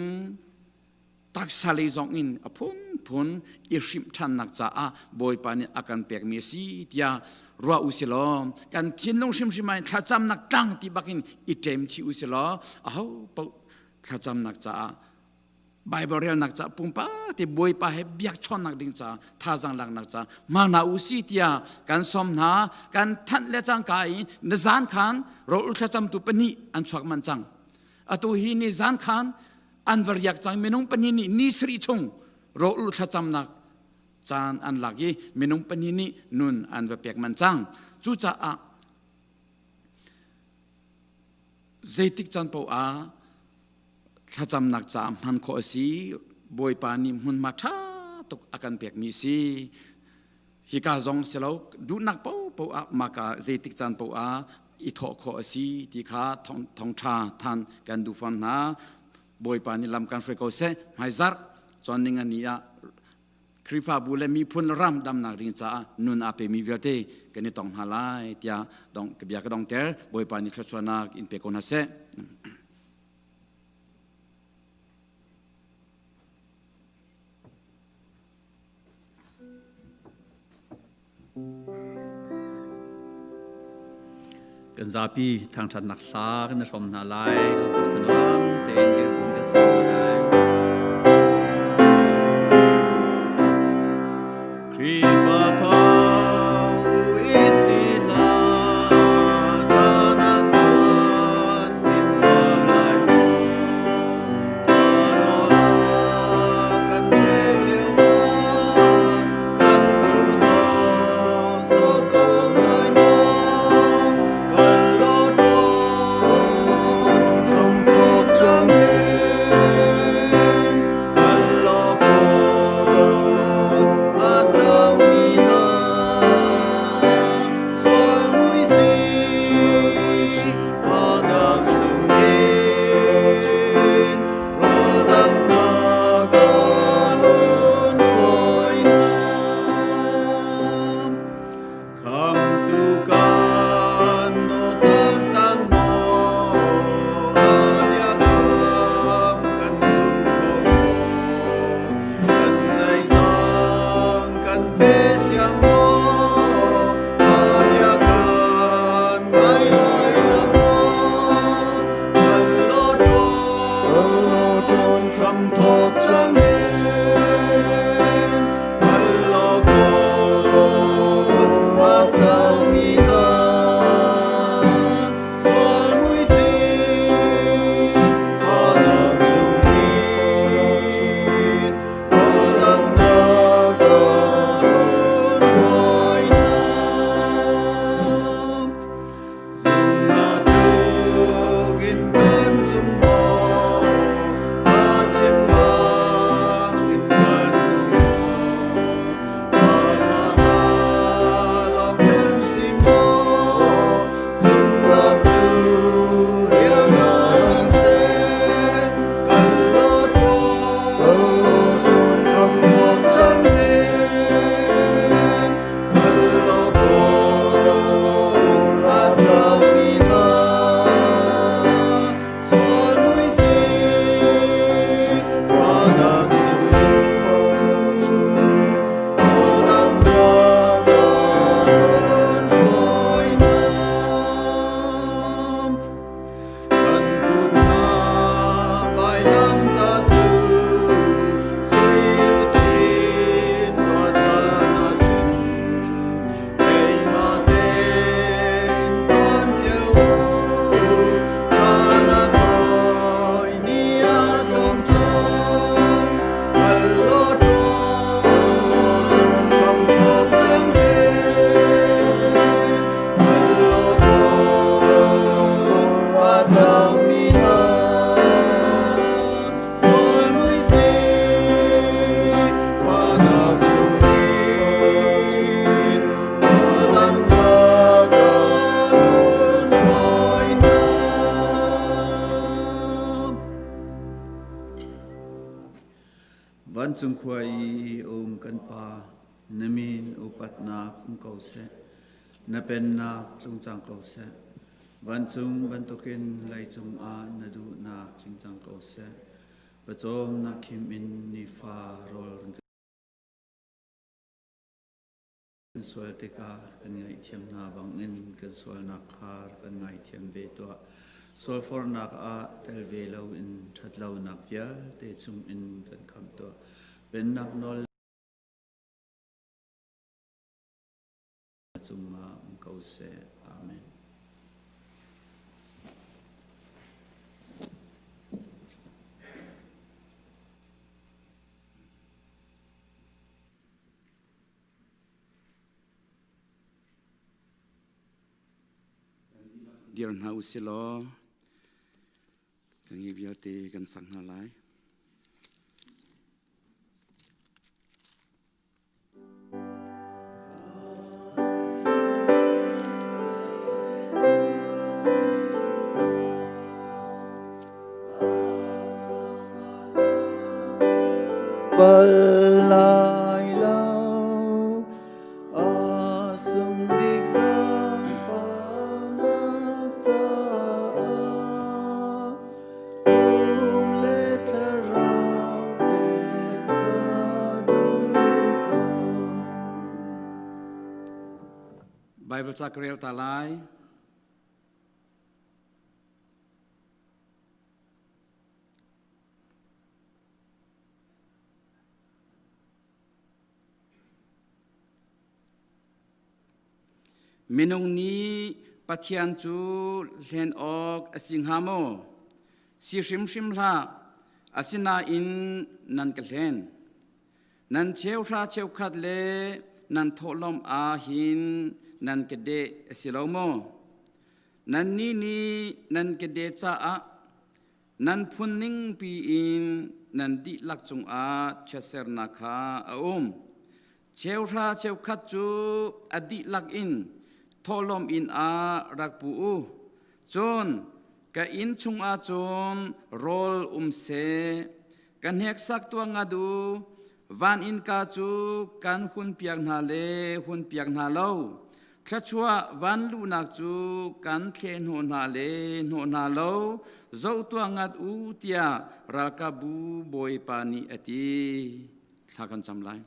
taksa lei zong in a phunphun i hrimh ṭhannak caah Bawipa nih a kan pekmi a si tiah ruah u si law kan thinlung hrimhrim ah thlacamnak tlang ti bakin i ṭem chih u si law aho paoh thlacamnak caah Bible relnak caah pumpak te Bawipa he biakchawnnak ding caah thazaang laknak caah hmang hna u si tiah kan sawm hna kan thanh le cangka in na zan khan rawl thlacamtu pahnih an chuak man cang atu hi ni zan khan an va riak cang minung pahnih nih ni sarih chung rawl thlacamnak caan an lak i minung pahnih nih nun an va pek man cang cucaah zeitik caan paoh ah thlacamnak caah hman khawh a si Bawipa nih hmunhma ṭha tuk a kan pekmi a si hika zong si lo duhnak paohpaoh ah maka zeitik caan paoh ah i thawh khawh a si ti kha thawngṭha than kan duh fawn hna Bawipa nih lam kan hruai ko seh hmaizarh cawn ni ah Khrihfabu le miphun le ram damnak ding caah nun aa pemi vialte kan i tong hna lai tiah dong ka bia ka dongter Bawipa nih thluachuahnak in pe ko hna seh. Kan zapi thangṭhatnak hla kan i hrawm hna lai. Lungtho thanuam tein dirhmun kan ser hna lai. Khrihfa thawng u it ti hlah, ṭahnak kan din bang lai maw? Kan pek lio ah kan thu sawsawh ko lai maw? Kan lo tuan hramthawk cang he. Vancung khua i um kan Pa, na min upatnak um ko seh. Na pennak tlung cang ko seh. Vancung bantukin leicung ah na duhnak tling cang ko seh. Pawcawmnak khim in nifa rawl run Kan sual tikah kan ngaihthiam hna bangin kan sualnak kha kan ngaithiam ve tuah. Sualforhnak ah tel ve loin ṭhatlonak vialte chungin kan khamh tuah. Pennak nawl na cungah um ko seh. Amen. Dir hna u si law kan hi vialte kan sak hna lai. Bal lai lo a sung bik zaangfahnak caah pum le thlarau pek ka duh ko. Bible ca ka rel ta lai. Minung nih Pathian cu hlen awk a si hnga maw? Si hrimhrim hlah, asinain nan ka hlen. Nan cheuhra cheukhat le nan thawhlawm ah hin nan ka deh a si lo maw? Nannih nih nan ka deh caah nan phun ningpi in nan dihlak cungah chiatsernak kha a um. Cheuhra cheukhat cu a dihlak in thawhlawm inn ah rak pu u. Cun ka inn chungah cun rawl um seh. Ka hneksak tuah ngat u. Van innka cu kan hunpiak hna le hunpiak hna lo. Thluachuah van luhnak cu kan thlehhnawh hna le hnawh hna lo. Zoh tuah ngat u tiah ralkapbu Bawipa nih a ti. Thla kan cam lai.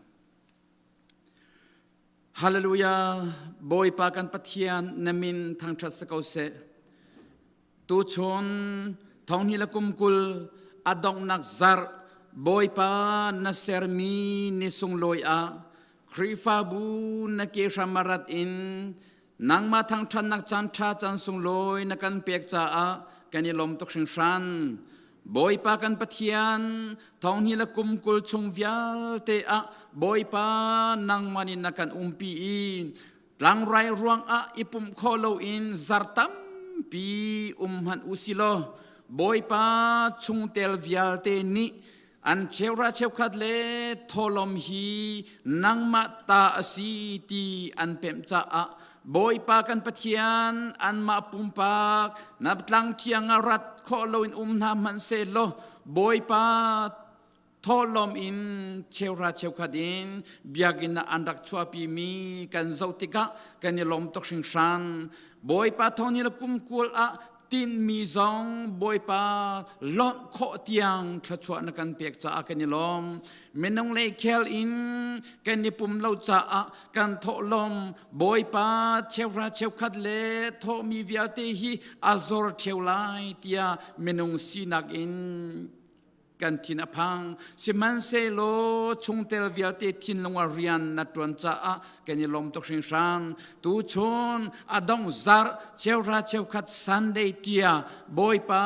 Hallelujah! Bawipa kan Pathian na min thangṭhat si ko seh. Tuchun thonghni le kum 20 a donghnak zarh Bawipa na sermi ni sunglawi ah Khrihfabu na ke hram a rat in nangmah thangṭhatnak caan ṭha caan sunglawi na kan pek caah kan i lawm tuk hringhran. Bawipa kan Pathian thonghni le kum 20 chung vialte ah Bawipa nangmah nih na kan umpi i Tlangrai ruangah i pumh khawh loin zar tampi um hmanh u si law Bawipa chungtel vialte nih an cheura cheukhat le thawlawm hi nangmah ta a si ti an pemh caah Bawipa kan Pathian anmah pumpak na tlang thiang ah rat khawh loin um hna hmanh seh law Bawipa thawhlawm in cheuhra cheukhat in biakinn ah an rak chuahpi mi kan zoh tikah kan i lawm tuk hringhran. Bawipa thawng ni le kum 20 ah tinhmi zong Bawipa lawnh khawh tiang thluachuah na kan pek caah kan i lawm. Minung lei khel in kan i pum lo caah kan thawhlawm Bawipa cheuhra cheukhat le thawhmi vialte hi a zor ṭheo lai tiah minung sinak in kan thin a phang. Sihmanhsehlaw chungtel vialte thinlung ah rian na ṭuan caah kan i lawm tuk hringhran. Tuchun a dongh zarh cheuhra cheukhat Sunday tiah Bawipa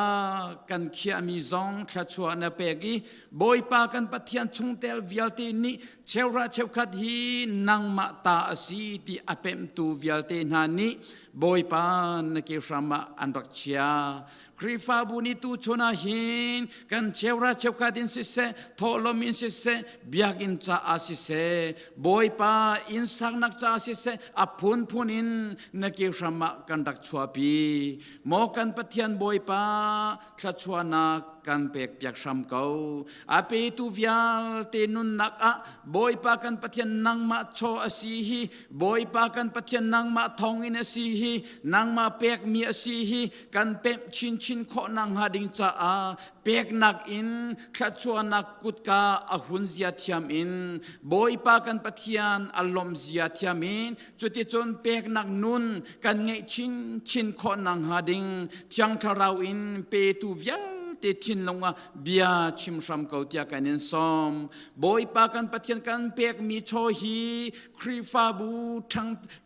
kan khiahmi zong thluachuah na pek i Bawipa kan Pathian chungtel vialte nih cheuhra cheukhat hi nangmah ta a si ti a pemhtu vialte hna nih Bawipa na ke hram ah an rak chia. Khrihfabu nih tuchun ah hin kan cheura cheukhat in siseh, thawhlawm in siseh, biakinn caah siseh, Bawipa inn saknak caah siseh, a phunphun in na ke hram ah kan rak chuahpi. Maw kan Pathian Bawipa, thluachuahnak. kan pek piak hram ko. A petu vialte nunnak ah Bawipa kan Pathian nangmah chaw a si hi, Bawipa kan Pathian nangmah thawngin a si hi, nangmah pekmi a si hi, kan pemh chinchin khawh nakhnga ding caah peknak in thluachuahnak kutka a hun zia thiam in Bawipa kan Pathian a lawmh zia thiam in cuticun peknak nun kan ngeih chinchin khawh nakhnga ding Thiang Thlarau in petu vialte thinlung ah bia chim hram ko tiah kan in sawm. Bawipa kan Pathian kan pekmi chaw hi Khrihfabu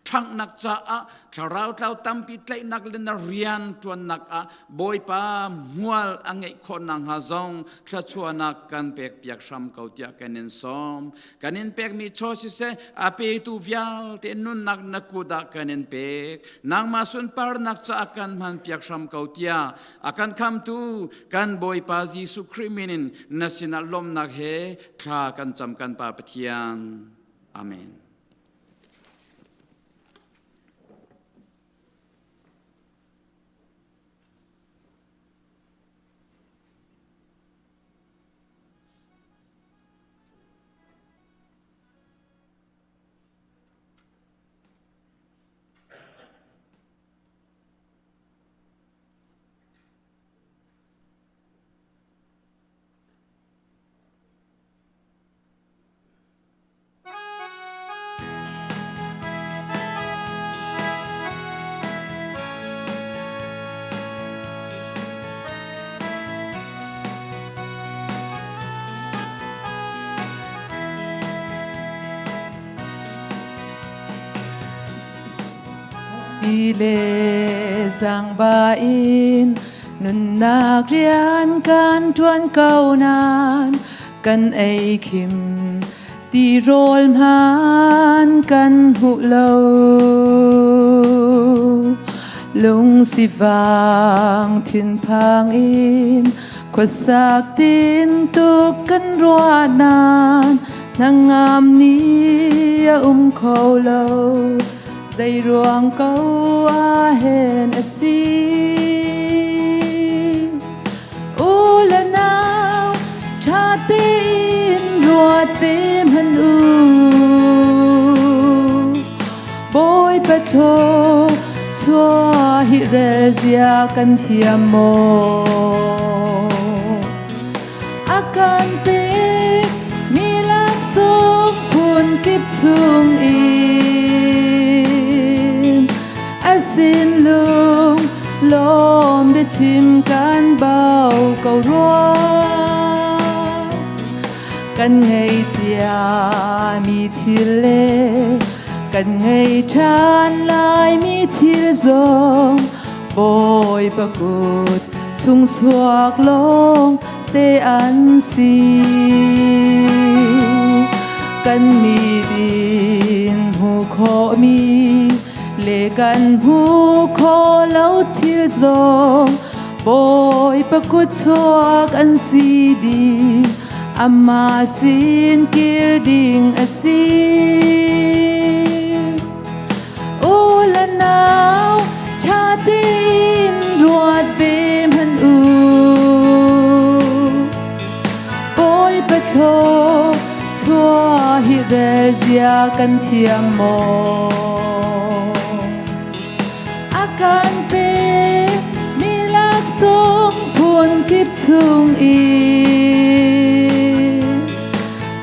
ṭhanghnak caah thlarau tlau tampi tlaihnak le na rian ṭuannak ah Bawipa hmual a ngeih khawh nakhnga zong thluachuahnak kan pekpiak hram ko tiah kan in sawm. Kan in pekmi chaw siseh a petu vialte nunnak na kut ah kan in pek. Nangmah sunparnak caah kan hmanpiak hram ko tiah a kan khamtu kan Bawipa Jesuh Khrih min in na sinah lawmhnak he thla kan cam kan Pa Pathian. Amen. Ti le zaangba in nunnak rian kan ṭuan ko nain kan ei khim tirawl hmaan kan hmuh lo. Lungsivang thinphang in khuasak tintuk kan ruah nain hnangam ni a um kho lo. Zeiruang ko ah hen a si? U le nau ṭha tein ruat ve hmanh u. Bawipa thlaw chuah hi rel zia kan thiam maw? A kan pek mi laksawng phun kip chung in a sin lung lawm biachim kan bau ko rua. Kan ngei cia mi thil le kan ngei ṭhan lai mi thil zong Bawipa kut chung chuak lawng te an si. Kan mi din hmu khawhmi le kan hmu kho lo thil zong Bawipa kut chuak an si dih amah sin kir ding a si. U le nau ṭha tein ruat ve hmanh u. Bawipa thlaw chuah hi rel zia kan thiam maw? A kan pek mi laksawng phun kip chung in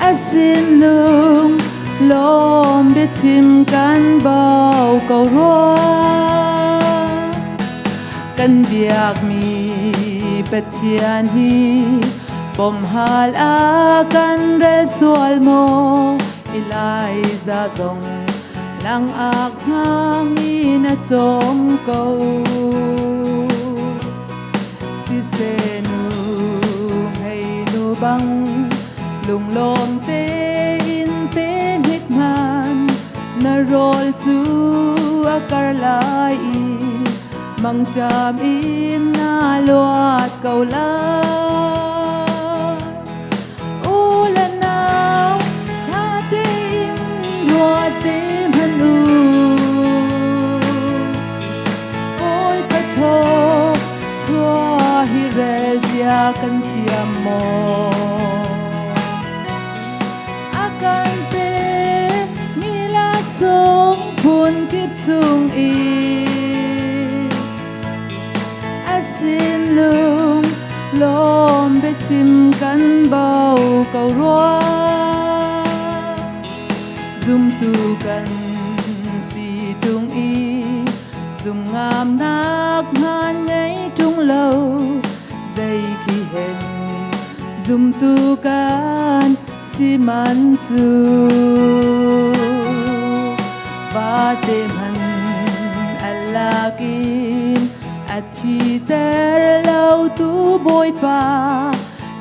a sinlung lawm biachim kan bau ko rua. Kan biakmi Pathian hi bawmhal a kan rel sual maw? Elijah zong langak hngangin a cawm ko. Siseh nu ngei nu bang lunglawm tein pe hnik hman na rawl cu a kar lai i mangṭam in na luat ko lai. U le nau ṭha tein ruat te hmanh u. Bawipa thaw chuah hi rel zia kan laksawng phun kip chung i a sin lung lawm biachim kan bau ko rua. Zumtu kan si tung i zumngamnak hmaan ngei ṭung lo zei khi hen zumtu kan si man cu vate man a lakin a thiter lo tu Bawipa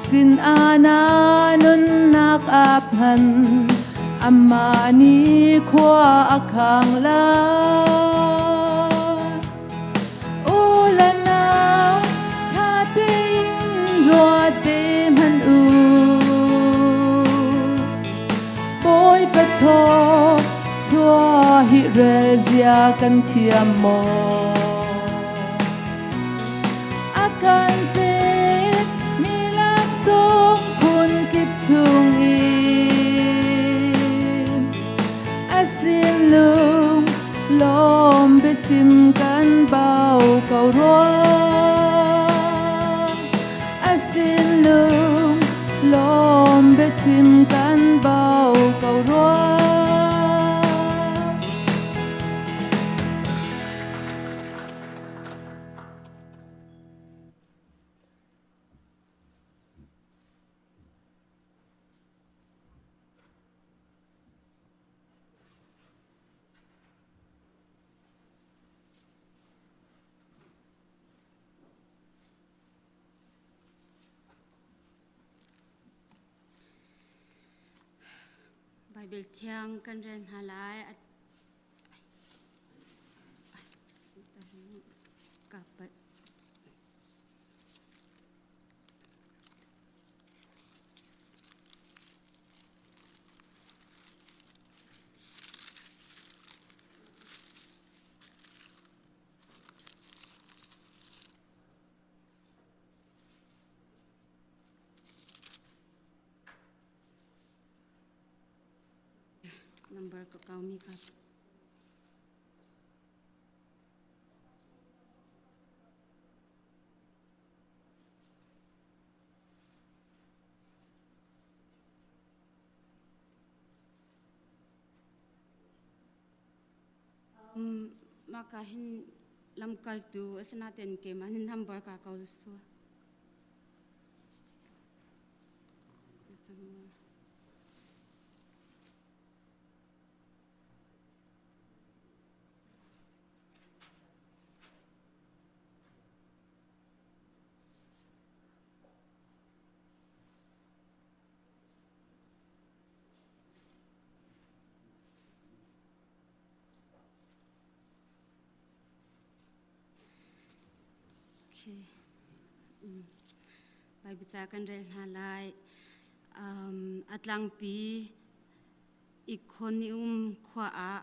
sin ana nunnak a phan amah nih khua a khang lai. U le nau ṭha tein ruat ve hmanh u. Bawipa thaw chuah hi rel zia kan thiam maw? A kan pek mi laksawng phun kip chung in a sinlung lawm biachim kan bau ko rua. A sinlung lawm biachim kan bau ko rua. Bible thiang kan rel hna lai. Number ka kaumi ka. Maka hin lamkaltu asinaten keimah hin number ka kau su. Okay. Bible ca kan rel hna lai. Um, a tlangpi Ikonium khua ah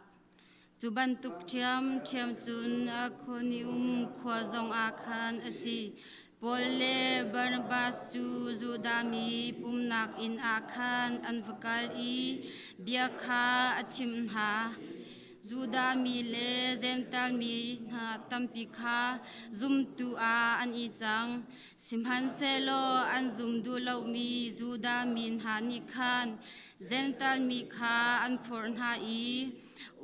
cu bantuk ṭhiamṭhiam cun Ikonium khua zongah khan a si. Paul le Barnabas cu Judah mi pumhnak inn ah khan an va kal i bia kha a chimh hna. Judah mi le Jentail mi hna tampi kha zumtu ah an i cang. Sihmanhsehlaw an zum duh lomi Judah mi hna nih khan Jentail mi kha an forh hna i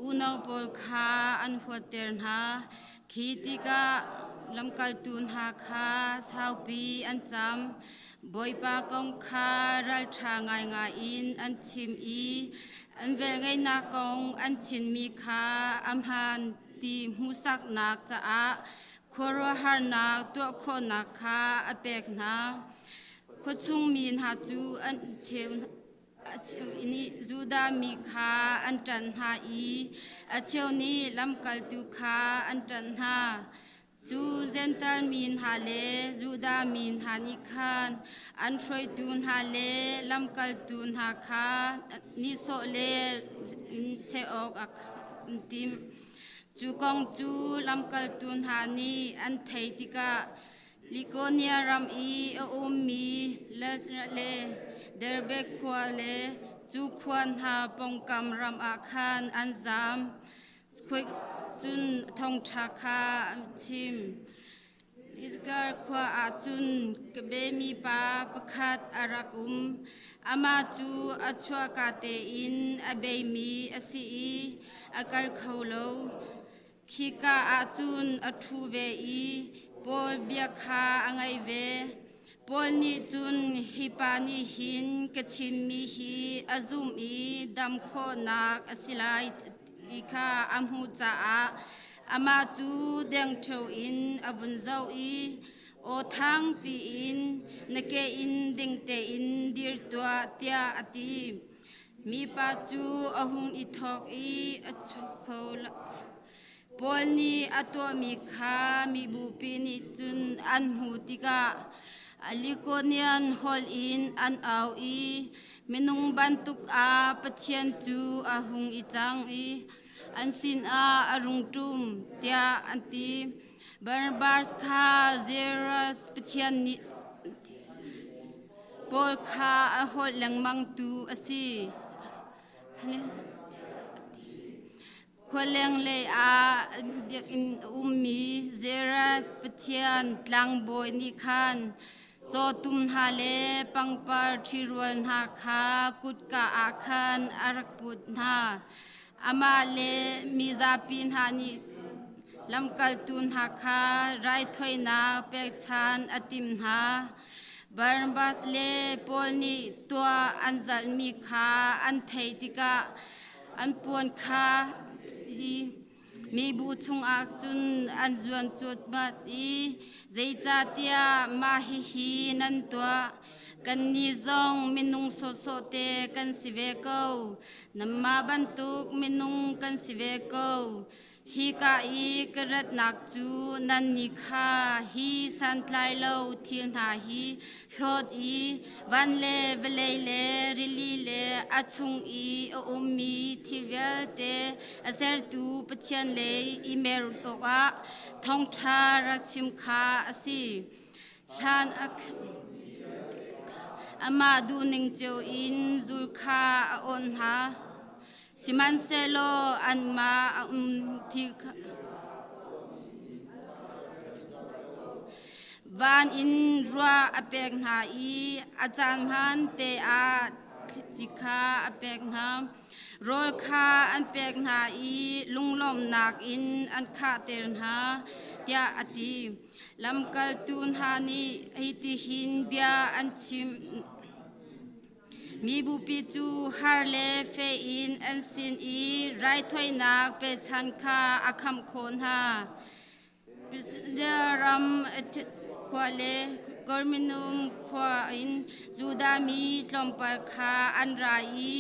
unau pawl kha an huatter hna. Khi tikah lamkaltu hna kha saupi an cam. Bawipa kong kha ralṭha ngaingai in an chim i an velngeihnak kong an chimmi kha a hmaan ti hmuhsaknak caah khuaruahharnak tuah khawhnak kha a pek hna. Khuachung mi hna cu an cheu nih Judah mi kha an ṭanh hna i a cheu nih lamkaltu kha an ṭanh hna. Cu Jentail mi hna le Judah mi hna nih khan an hruaitu hna le lamkaltu hna kha nihsawh le cheh awk an timh. Cu kong cu lamkaltu hna nih an theih tikah Likonia ram i a ummi Lystra le Derbe khua le Cu khua hna pawngkam ram ah khan an zam. Cun thawngṭha kha an chim. Isgar khua ah cun Kebemi pa pakhat a rak um. Amah cu a chuahka tein a beimi a si i a kal kho lo. Khika ah cun a ṭhu ve i Paul bia kha a ngaih ve. Paul nih cun hi pa nih hin ka chimmi hi a zumh i dam khawhnak a si lai ti kha a hmuh caah amah cu dengṭheo in a vun zoh i aw thangpi in na ke in ding tein dir tuah tiah a ti. Mipa cu a hung i thawk i a chuk kho lo. Paul nih a tuahmi kha mibupi nih cun an hmuh tikah Likonian holh in an au i minung bantuk ah Pathian cu a hung i cang i an sinah a rung ṭum tiah an ti. Barnabas kha Zeus pathian nih Paul kha a holh lengmangtu a si. Khualeng lei ah biakinn a ummi Zeras pathian tlangbawi nih khan cawtum hna le pangpar ṭhirual hna kha kutka ah khan a rak put hna. Amah le mizapi hna nih lamkaltu hna kha raithawinak pekchan a timh hna. Barnabas le Paul nih tuah an zalhmi kha an theih tikah an puan kha i mibu chungah cun an zuan cuatmat i zeicahtiah mah hihi nan tuah kannih zong minung sawhsawh te kan si ve ko nanmah bantuk minung kan si ve ko Hika i ka ratnak cu nannih kha hi santlai lo thil hna hi hlawt i van le vawlei le rili le a chung i a ummi thil vialte a sertu Pathian lei i mer awkah thawngṭha rak chim kha a si. Hlan amah duhning cio in zul kha a awnh hna. Sihmanhsehlaw anmah a um ti kha van in ruah a pek hna i a caan hmaan te ah thlici kha a pek hna. Rawl kha an pek hna i lunglawmhnak in an khahter hna, tiah a ti. Lamkaltu hna nih hitihin bia an chim. Mibupi cu har le fe in an sin i raithawinak pechan kha a khamh khawh hna. Pisidia ram khua le Korminum khua in Judah mi tlawmpal kha an ra i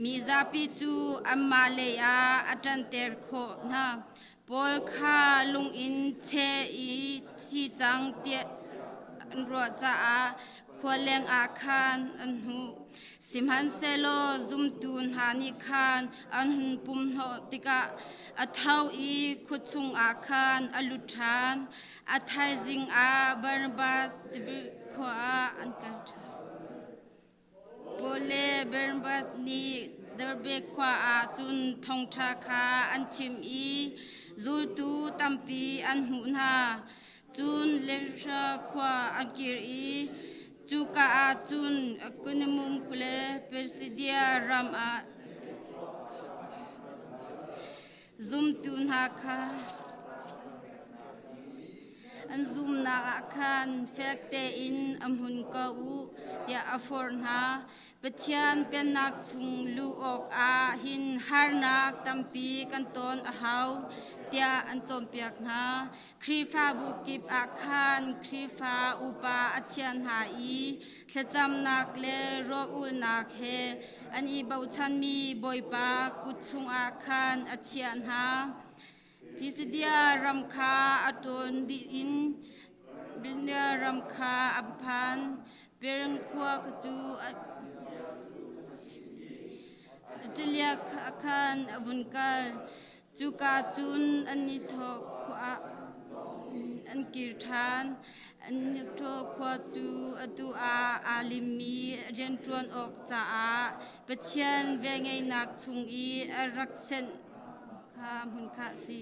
mi zapi cu anmah lei ah a ṭanter khawh hna. Paul kha lung in cheh i thi cang tiah an ruah caah khua leng ah khan an hnuh. Sihmanhsehlaw zumtu hna nih khan an hun pumhnawh tikah a tho i khua chungah khan a lut ṭhan. A thaizing ah Barnabas khua ah an kal ṭhan. Paul le Barnabas nih Derbe khua ah cun thawngṭha kha an chim i zultu tampi an hmuh hna. Cun Lystra khua an kir i cuka ah cun Iconium le Pisidia ram ah zumtu hna kha an zumnak ah khan fek tein a hmun ko u tiah a forh hna. Pathian Pennak chung luh awkah hin harnak tampi kan ton a hau tiah an cawnpiak hna. Khrihfabu kip ah khan Khrihfa upa a chiah hna i thlacamnak le rawlulnak he an i bochanmi Bawipa kut chungah khan a chiah hna. Pisidia ram kha a ṭawn dih in Bithynia ram kha an phan. Pereng khua cu Italia ah khan a vun kal. Cuka cun an i thawk khua ah an kir ṭhan. Antiok khua cu atu ah aa limmi rianṭuan awk caah Pathian velngeihnak chung i a rak senh kha hmun kha a si.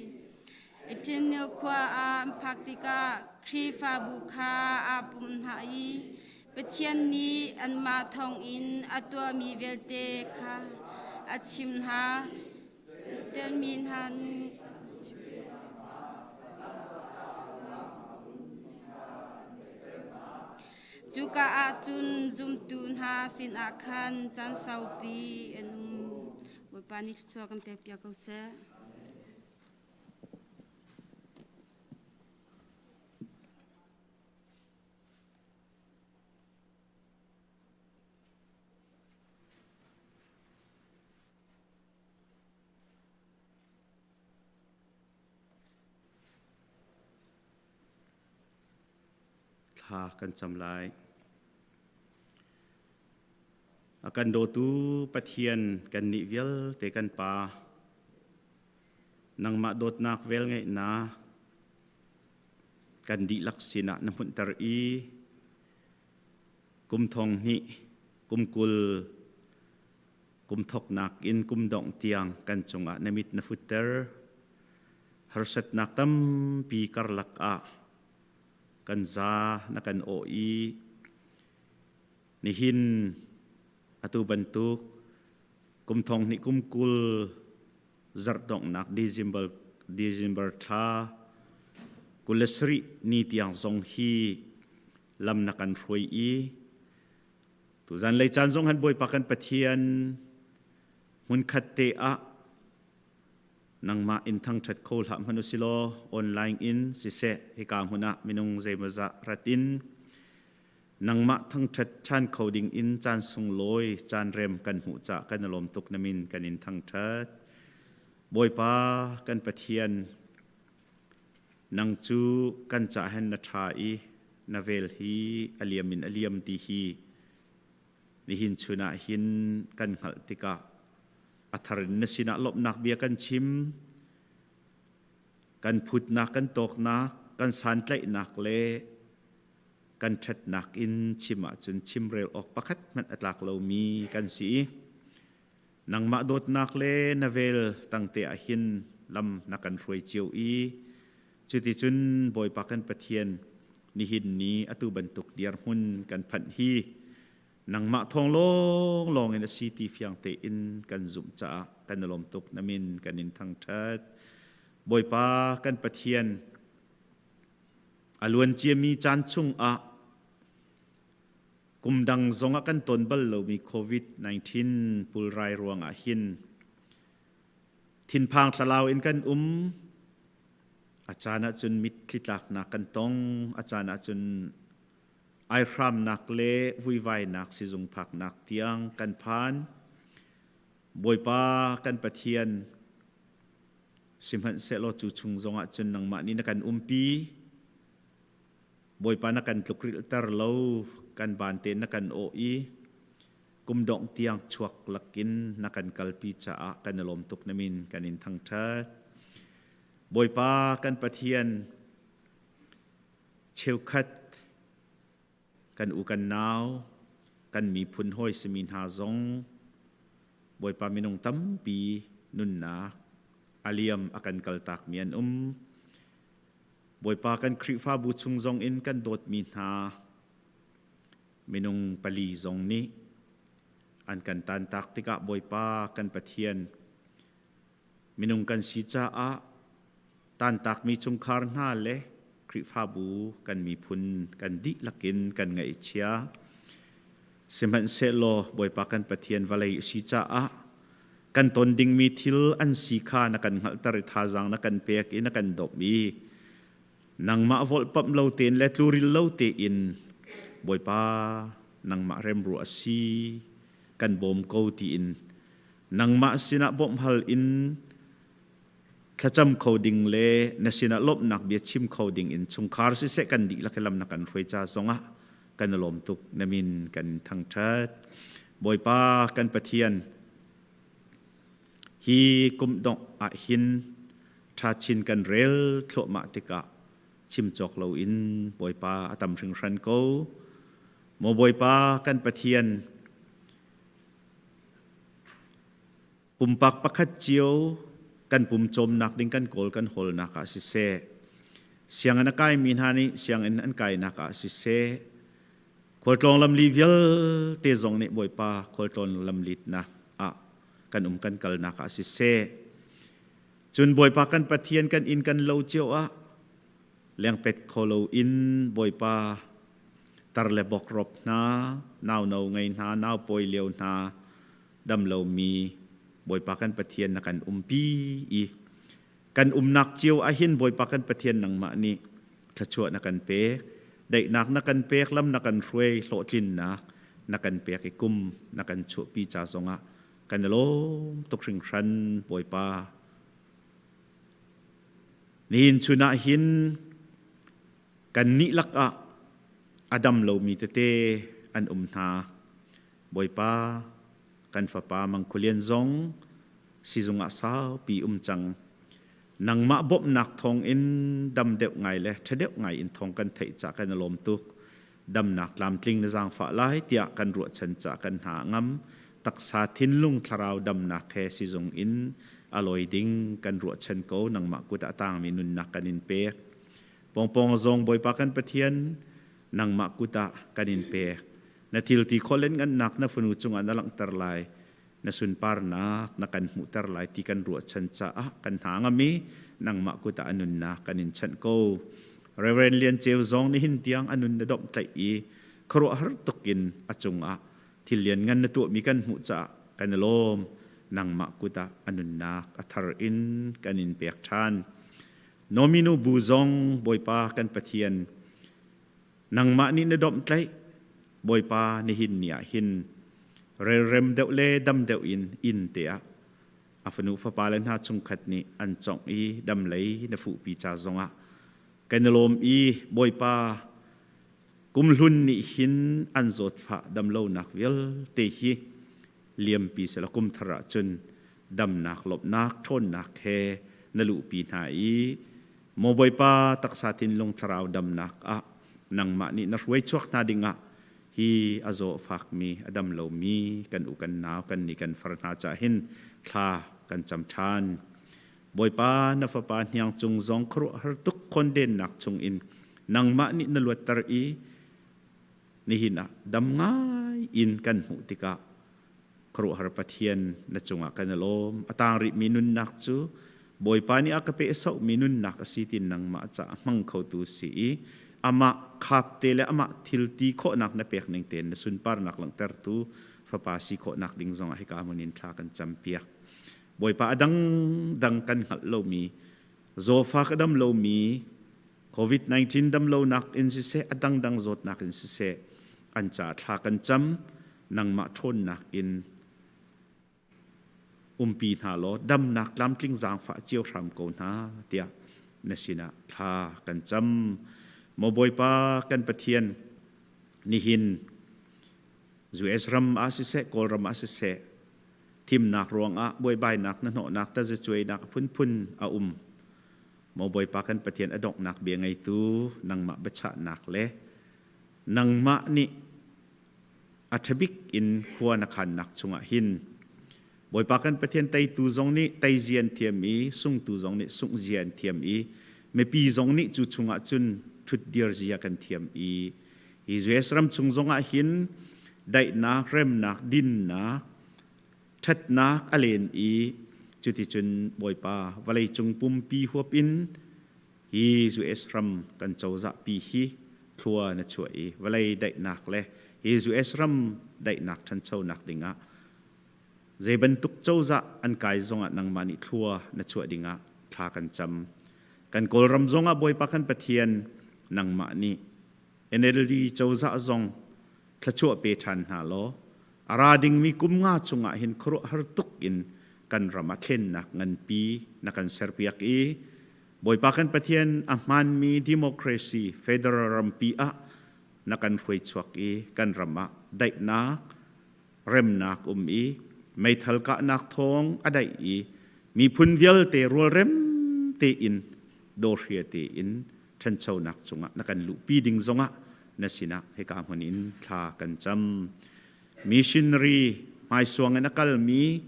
Athene khua ah an phak tikah Khrihfabu kha aa pum hna i Pathian nih anmah thawngin a tuahmi vialte kha a chimh hna. Telmi hna nih Cuka ah cun zumtu hna sinah khan caan saupi an um. Bawipa nih thluachuah kan pekpiak ko seh. Thla kan cam lai. A kan dawtu Pathian kan nih vialte kan Pa, nangmah dawtnak velngeihnak kan dihlak sinah na hmunhter i kum thong hnih kum 20 kum thoknak in kum dongh tiang kan cungah na mit na futter. Harsatnak tampi karlak ah kan za na kan awh i nihin atu bantuk kum thong hnih kum 20 zarh donghnak December December thla 27 ni tiang zong hi lam na kan hruai i tuzan lei caan zong han Bawipa kan Pathian hmunkhat te ah nangmah in thangṭhat kho hlah hmanh usilaw online in siseh hika hmun ah minung zeimawzah rat in nangmah thangṭhat ṭhan kho ding in caan sunglawi caan rem kan hmuh cah kan i lawm tuk na min kan in thangṭhat. Bawipa kan Pathian nang cu kan cah hen na ṭha i na vel hi a liam in a liam ti hi nihin chun ah hin kan hngalh tikah a thar in na sinah lawmhnak bia kan chim. Kan phutnak kan tawknak kan santlaihnak le kan ṭhatnak in chim ahcun chimrel awk pakhat hmanh a tlak lomi kan si i nangmah dawtnak le na vel tangte ah hin lam na kan hruai cio i cuticun Bawipa kan Pathian nihin ni atu bantuk dirhmun kan phanh hi nangmah thawng lawnglawng in a si ti fiang tein kan zumh caah kan i lawm tuk. Na min kan in thangṭhat. Bawipa kan Pathian, a luan ciami caan chungah kum dang zongah kan ton bal lomi COVID-19 pulrai ruangah hin thinphang thlalau in kan um. A caan ahcun mitthli tlaknak kan tong, a caan ahcun aihramnak le vuivainak sizung phaknak tiang kan phan. Bawipa kan Pathian, sihmanhsehlaw cu chung zongah cun nangmah nih na kan umpi. Bawipa na kan tlukrilhter lo, kan ban tein na kan awh i kum dongh tiang chuak lakin na kan kalpi caah kan i lawm tuk na min kan in thangṭhat. Bawipa kan Pathian, cheukhat kan u kan nau, kan miphun hawi simi hna zong Bawipa minung tampi nunnak a liam a kan kaltakmi an um. Bawipa kan Khrihfabu chung zong in kan dawtmi hna minung pali zong nih an kan tantak tikah Bawipa kan Pathian minung kan si caah tantakmi chungkhar hna le Khrihfabu kan miphun kan dihlak in kan ngaihchia. Sihmanhsehlaw Bawipa kan Pathian vawlei a si caah kan ton dingmi thil an si kha na kan hngalhter i thazaang na kan pek i na kan dawp i nangmah volhpamh lo tein le tluril lo tein Bawipa nangmah remruah a si kan bawm ko tiin nangmah sinah bawmh hal in thlacam kho ding le na sinah lawmhnak bia chim kho ding in chungkhar siseh kan dihlak i lam na kan hruai ca zongah kan i lawm tuk. Na min kan thangṭhat. Bawipa kan Pathian, hi kum dongh ah hin ṭha chin kan rel thluahmah tikah Chim cawk loin Bawipa a tam hringhran ko. Maw Bawipa kan Pathian, pumpak pakhat cio kan pum cawmnak ding kan kawl kan hawlnak ah siseh, sianginn a kaimi hna nih sianginn an kainak ah siseh, khualtlawng lamli vialte zong nih Bawipa khualtlawn lamlitnak ah kan um kan kalnak ah siseh, cun Bawipa kan Pathian kan inn kan lo cio ah lengpet kho loin Bawipa tar le bokrop hna, nauno ngei hna, naupawi lio hna, dam lomi Bawipa kan Pathian na kan umpi i kan umnak cio ahhin Bawipa kan Pathian nangmah nih thluachuah na kan pek, daihnak na kan pek, lam na kan hruai, hlawhtlinnak na kan pek i kum na kan chuahpi ca zongah kan i lawm tuk hringhran Bawipa. Nihin chun ah hin kan nih lakah a dam lomi tete an um hna. Bawipa, kan fapa Mangkhulian zong sizung ah saupi um cang. Nangmah bawmhnak thawngin dam deuh ngai le ṭha deuh ngai in thawng kan theih ca kan i lawm tuk. Damnak tlamtling na zaangfah lai tiah kan ruahchan ca kan hna a ngam. Taksa thinlung thlarau damnak he sizung in a lawi ding kan ruahchan ko. Nangmah kut ah a tangmi nunnak kan in pek. Pawngpawng zong Bawipa kan Pathian, nangmah kut ah kan in pek. Na thil ti khawh len ngannak na fanu cungah na langhter lai. Na sunparnak na kan hmuhter lai ti kan ruahchan caah kan hna ngam i nangmah kut ah a nunnak kan in chanh ko. Reverend Lian Ceu zong nihin tiang a nun na domh tlaih i khuaruahhar tuk in a cungah thil lianngan na tuahmi kan hmuh caah kan i lawm. Nangmah kut ah a nunnak a thar in kan in pek ṭhan. Nominu bu zong Bawipa kan Pathian nangmah nih na domhtlaih Bawipa nihin ni ah hin relrem deuh le dam deuh in inn te ah a fanu fapa le hna chungkhat nih an congh i dam lei na fuhpi ca zongah kan i lawm i Bawipa kumhlun nih hin an zawtfah damlonak vialte hi liampi sela kum thar ah cun damnak lawmhnak ṭhawnnak he na luhpi hna i Maw Bawipa taksa thinlung thlarau damnak ah nangmah nih na hruai chuak hna dingah hi a zaw fakmi a dam lomi kan u kan nau kan ni kan far hna cah hin thla kan cam ṭhan. Bawipa na fapa hniang cung zong khuaruahhar tuk khondennak chungin nangmah nih na luatter i nihin ah dam ngai in kan hmuh tikah khuaruahhar Pathian na cungah kan i lawm. A tang rihmi nunnak cu Bawipa nih a ka pehsohmi nunnak a si tin nangmah caah hmang khotu si i amah khap te le amah thil ti khawhnak na pek ning tein na sunparnak langhtertu fapa si khawhnak ding zongah hika hmun in thla kan campiak. Bawipa a dangdang kan hngalh lomi zawfak a dam lomi COVID-19 damlonak in siseh, a dangdang zawtnak in siseh, an ca thla kan cam, nangmah ṭhawnnak in umpi hna law damnak tlamtling zaangfah cio hram ko hna tiah na sinah thla kan cam. Maw Bawipa kan Pathian, nihin US ram ah siseh, Kawlram ah siseh, thimnak ruangah buaibainak na hnawhnak tazacuainak a phunphun a um. Maw Bawipa kan Pathian a donghnak bia ngeitu nangmah biachahnak le nangmah nih a ṭhabik in khua na khannak chungah hin Bawipa kan Pathian teitu zong nih teizia an thiam i sungtu zong nih sunghzia an thiam i mipi zong nih cu chungah cun ṭhutdir zia kan thiam i hi US ram chung zongah hin daihnak, remnak, dinnak, ṭhatnak a len i cuticun Bawipa vawleicung pumpi huap in hi US ram kan cozahpi hi thlua na chuah i vawlei daihnak le hi US ram daihnak ṭhanchonak dingah zei bantuk cozah an kai zongah nangmah nih thlua na chuah dingah thla kan cam. Kan Kawlram zongah Bawipa kan Pathian nangmah nih NLD cozah zong thluachuah pe ṭhan hna law a ra dingmi kum nga chungah hin khuaruahhar tuk in kan ram ah thlennak nganpi na kan serpiak i Bawipa kan Pathian a hmaanmi democracy federal rampi ah na kan hruai chuak i kan ram ah daihnak remnak um i meithal kahnak thawng a daih i miphun vialte rualrem tein dawhria tein. ṭhanchonak cungah na kan luhpi ding zongah na sinah hika hmun in thla kan cam. Missionary hmaisuang in a kalmi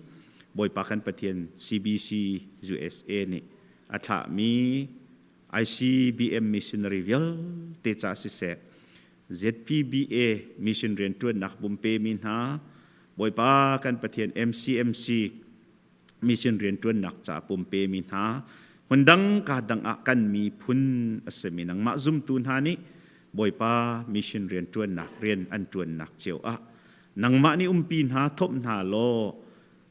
Bawipa kan Pathian CBC USA nih a thlahmi ICBM missionary vialte ca siseh ZPBA mission rianṭuannak pumpe mi hna Bawipa kan Pathian MCMC mission rianṭuannak ca pumpe mi hna hmundang ka dang ah kan miphun a simi nangmah zumtu hna nih Bawipa mission rianṭuannak rian an ṭuannak cio ah nangmah nih umpi hna thawp hna law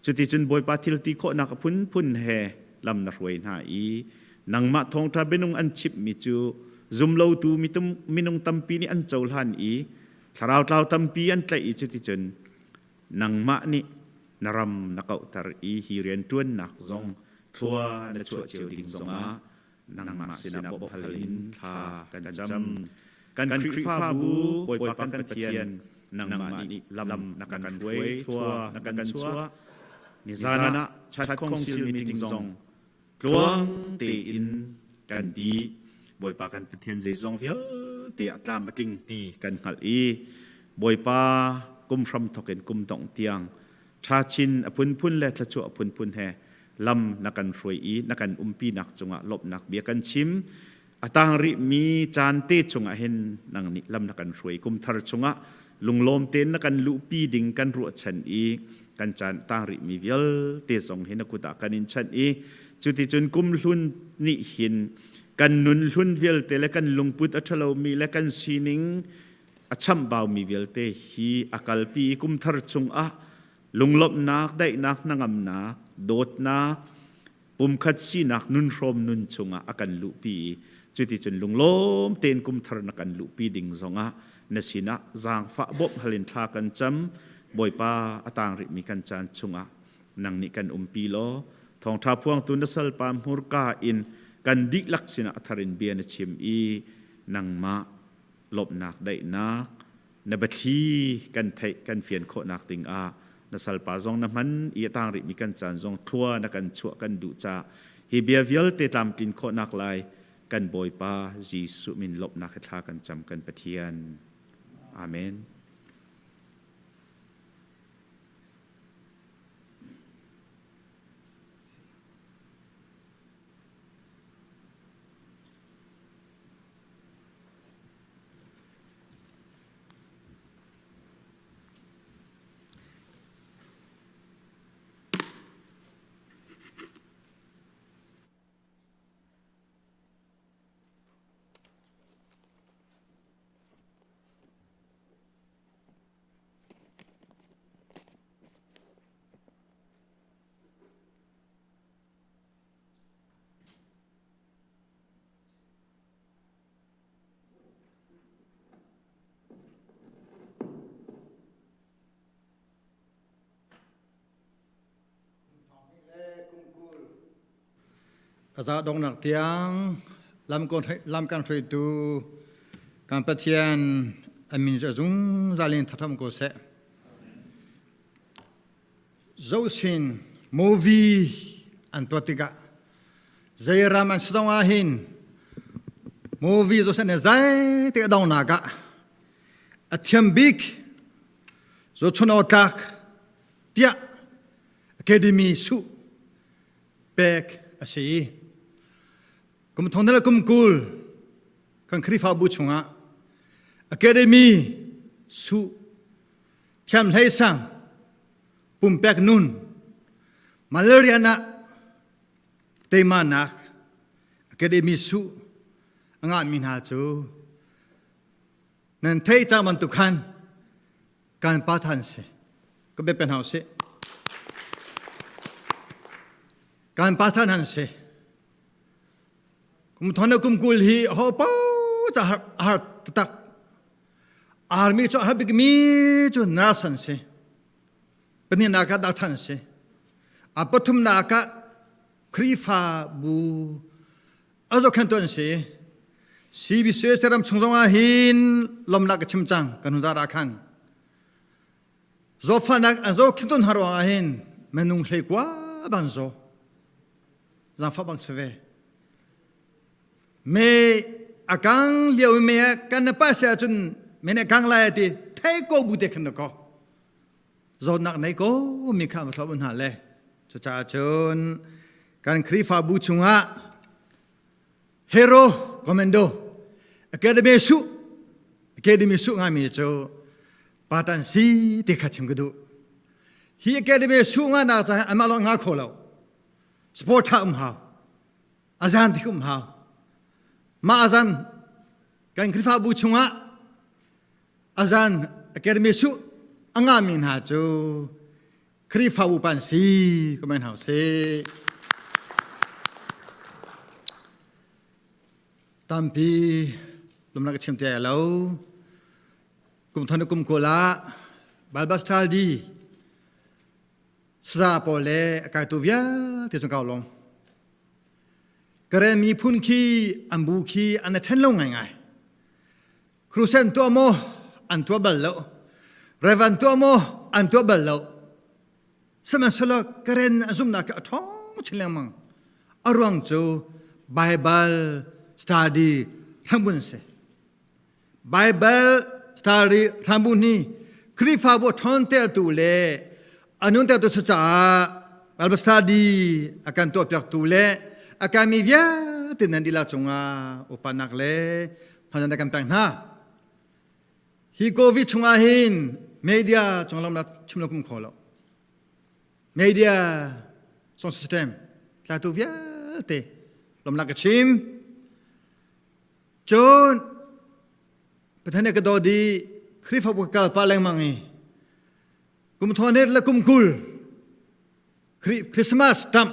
cuticun Bawipa thil ti khawhnak a phunphun he lam na hruai hna i nangmah thawngṭha bianung an chimhmi cu zumlotu minung tampi nih an cohlan i thlarau tlau tampi an tlaih i cuticun nangmah nih na ram na kauhter i hi rianṭuannak zong thlua na chuah cio ding zongah nangmah sinah bawmhhal in thla kan cam. Kan Khrihfabu Bawipa kan Pathian nangmah nih lam na kan hruai, thlua na kan chuah. Nizan ah Chat Council meeting zong tluang tein kan dih. Bawipa kan Pathian zeizong vialte ah tlam a tling ti kan hngalh i Bawipa kum hram thawk in kum dongh tiang ṭha chin a phunphun le thluachuah a phunphun he lam na kan hruai i na kan umpinak cungah lawmhnak bia kan chim. A tang rihmi caan te chungah hin nang nih lam na kan hruai. Kum thar chungah lunglawm tein na kan luhpi ding kan ruahchan i kan caan tang rihmi vialte zong hi na kut ah kan in chanh i cuticun kum hlun nih hin kan nun hlun vialte le kan lungput a ṭhalomi le kan sining a chamhbaumi vialte hi a kalpi i kum thar chungah lunglawmhnak, daihnak, hnangamnak, dawtnak, pumkhat sinak nunhrawm nun chungah a kan luhpi i cuticun lunglawm tein kum thar na kan luhpi ding zongah na sinah zaangfah bawmh hal in thla kan cam. Bawipa a tang rihmi kan caan chungah nang nih kan umpi law thawngṭha phuangtu na salpa hmurka in kan dihlak sinah a thar in bia na chim i nangmah lawmhnak daihnak na biathli kan theih kan fian khawhnak ding ah na salpa zong na hman i a tang rihmi kan caan zong thlua na kan chuah kan duh ca hi bia vialte tlamtlin khawhnak lai kan Bawipa Jesuh min lawmhnak he thla kan cam kan Pathian. Amen. A za donghnak tiang lam kan hruaitu kan Pathian a min cu a zungzal in thatham ko seh. Zohsin movie an tuah tikah zei ram an si zong ah hin movie zohsin ne zei tik a dongnak ah a thiam bik zohchun awk tlak tiah Academy suh pek a si. Kum thong le kum 20 kan Khrihfabu chungah Academy suh thiam hlei sang pumpek nun malaria na teimanak academy su a ngahmi hna cu nan thei cang bantuk khan kan pa than si ka biapen hau si kan pa than han si kum thon kum 20 hi ho pa cha har har tak Army cu a har bikmi cu nurse an si. Pahnihnak ah doctor an si. A pathumnak ah Khrihfabu a zohkhenhtu an si. CBCUSA ram chung zong ah hin lawmnak ka chim cang kan hun zar ah khan. Zawtfahnak an zohkhenhtu hna ruang ah hin minung hleikua bang zaw. Zaangfah bang si ve. Me a kang lio me kan na pa se ahcun mene kang lai ti thei ko bu te khan na ko zawtnak nei ko mi kha ma thlop hna le cucaah cun kan Khrihfabu chungah Hero Commando Academy su Academy su ngaimi cu patan si ti kha chim ka duh hi Academy su nga nak ca amah lawng nga kho lo sport tha um hau azan ti um hau mah azan kan Khrihfabu chungah azan Academy su a ngami hna cu Khrihfabu pan si ka men hau si. Tampi lumnak ka chim te lo. Kum thon kum kula Balbastal di saza pawl le a kaitu vialte cung kau long. Karen miphun khi an bu khi an a ṭhen lo ngaingai. Crusade tuah maw an tuah bal lo. Revan tuah maw an tuah bal lo. Sihmanhsehlaw Karen a zumhnak a ṭhawng chin lengmang. A ruang cu Bible study hrambun a si. Bible study hrambun hi Khrihfabu a ṭhawntertu le a nuntertu si caah Bible study a kan tuahpiaktu le a kaimi vialte nan dihlak cungah upanak le hman na kan pek hna. Hi COVID chungah hin media cung lam chim lo kum kho lo. Media sound system tlatu vialte lomnak ka chim. Cun Pathian ka daw di Khrihfabu ka kal pa lengmang i kum thawnet le kum 20 Christmas tam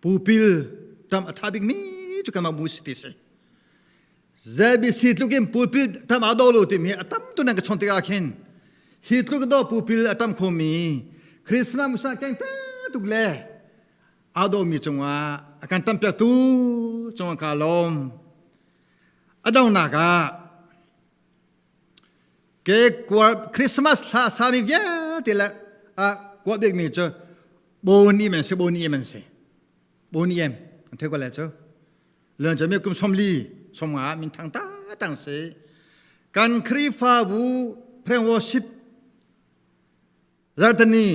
pupil tam a tha bik mi cu kanmah mu si ti si ZBC tluk in pupil tam a do lo timi a tam tu nan ka chon tikah khin hi tluk do pupil a tam khomi Christmas musa keng ta tuk le a do mi cungah a kan tam piak tu cungah ka lawm a dongnak ah ke Christmas thla sami vialte le a kuah bik mi cu Boni men si boni men si boni em an thei ko le cu leun cu mi kum 40 somnga min thang ta tang si kan Khrihfabu prayer worship zartani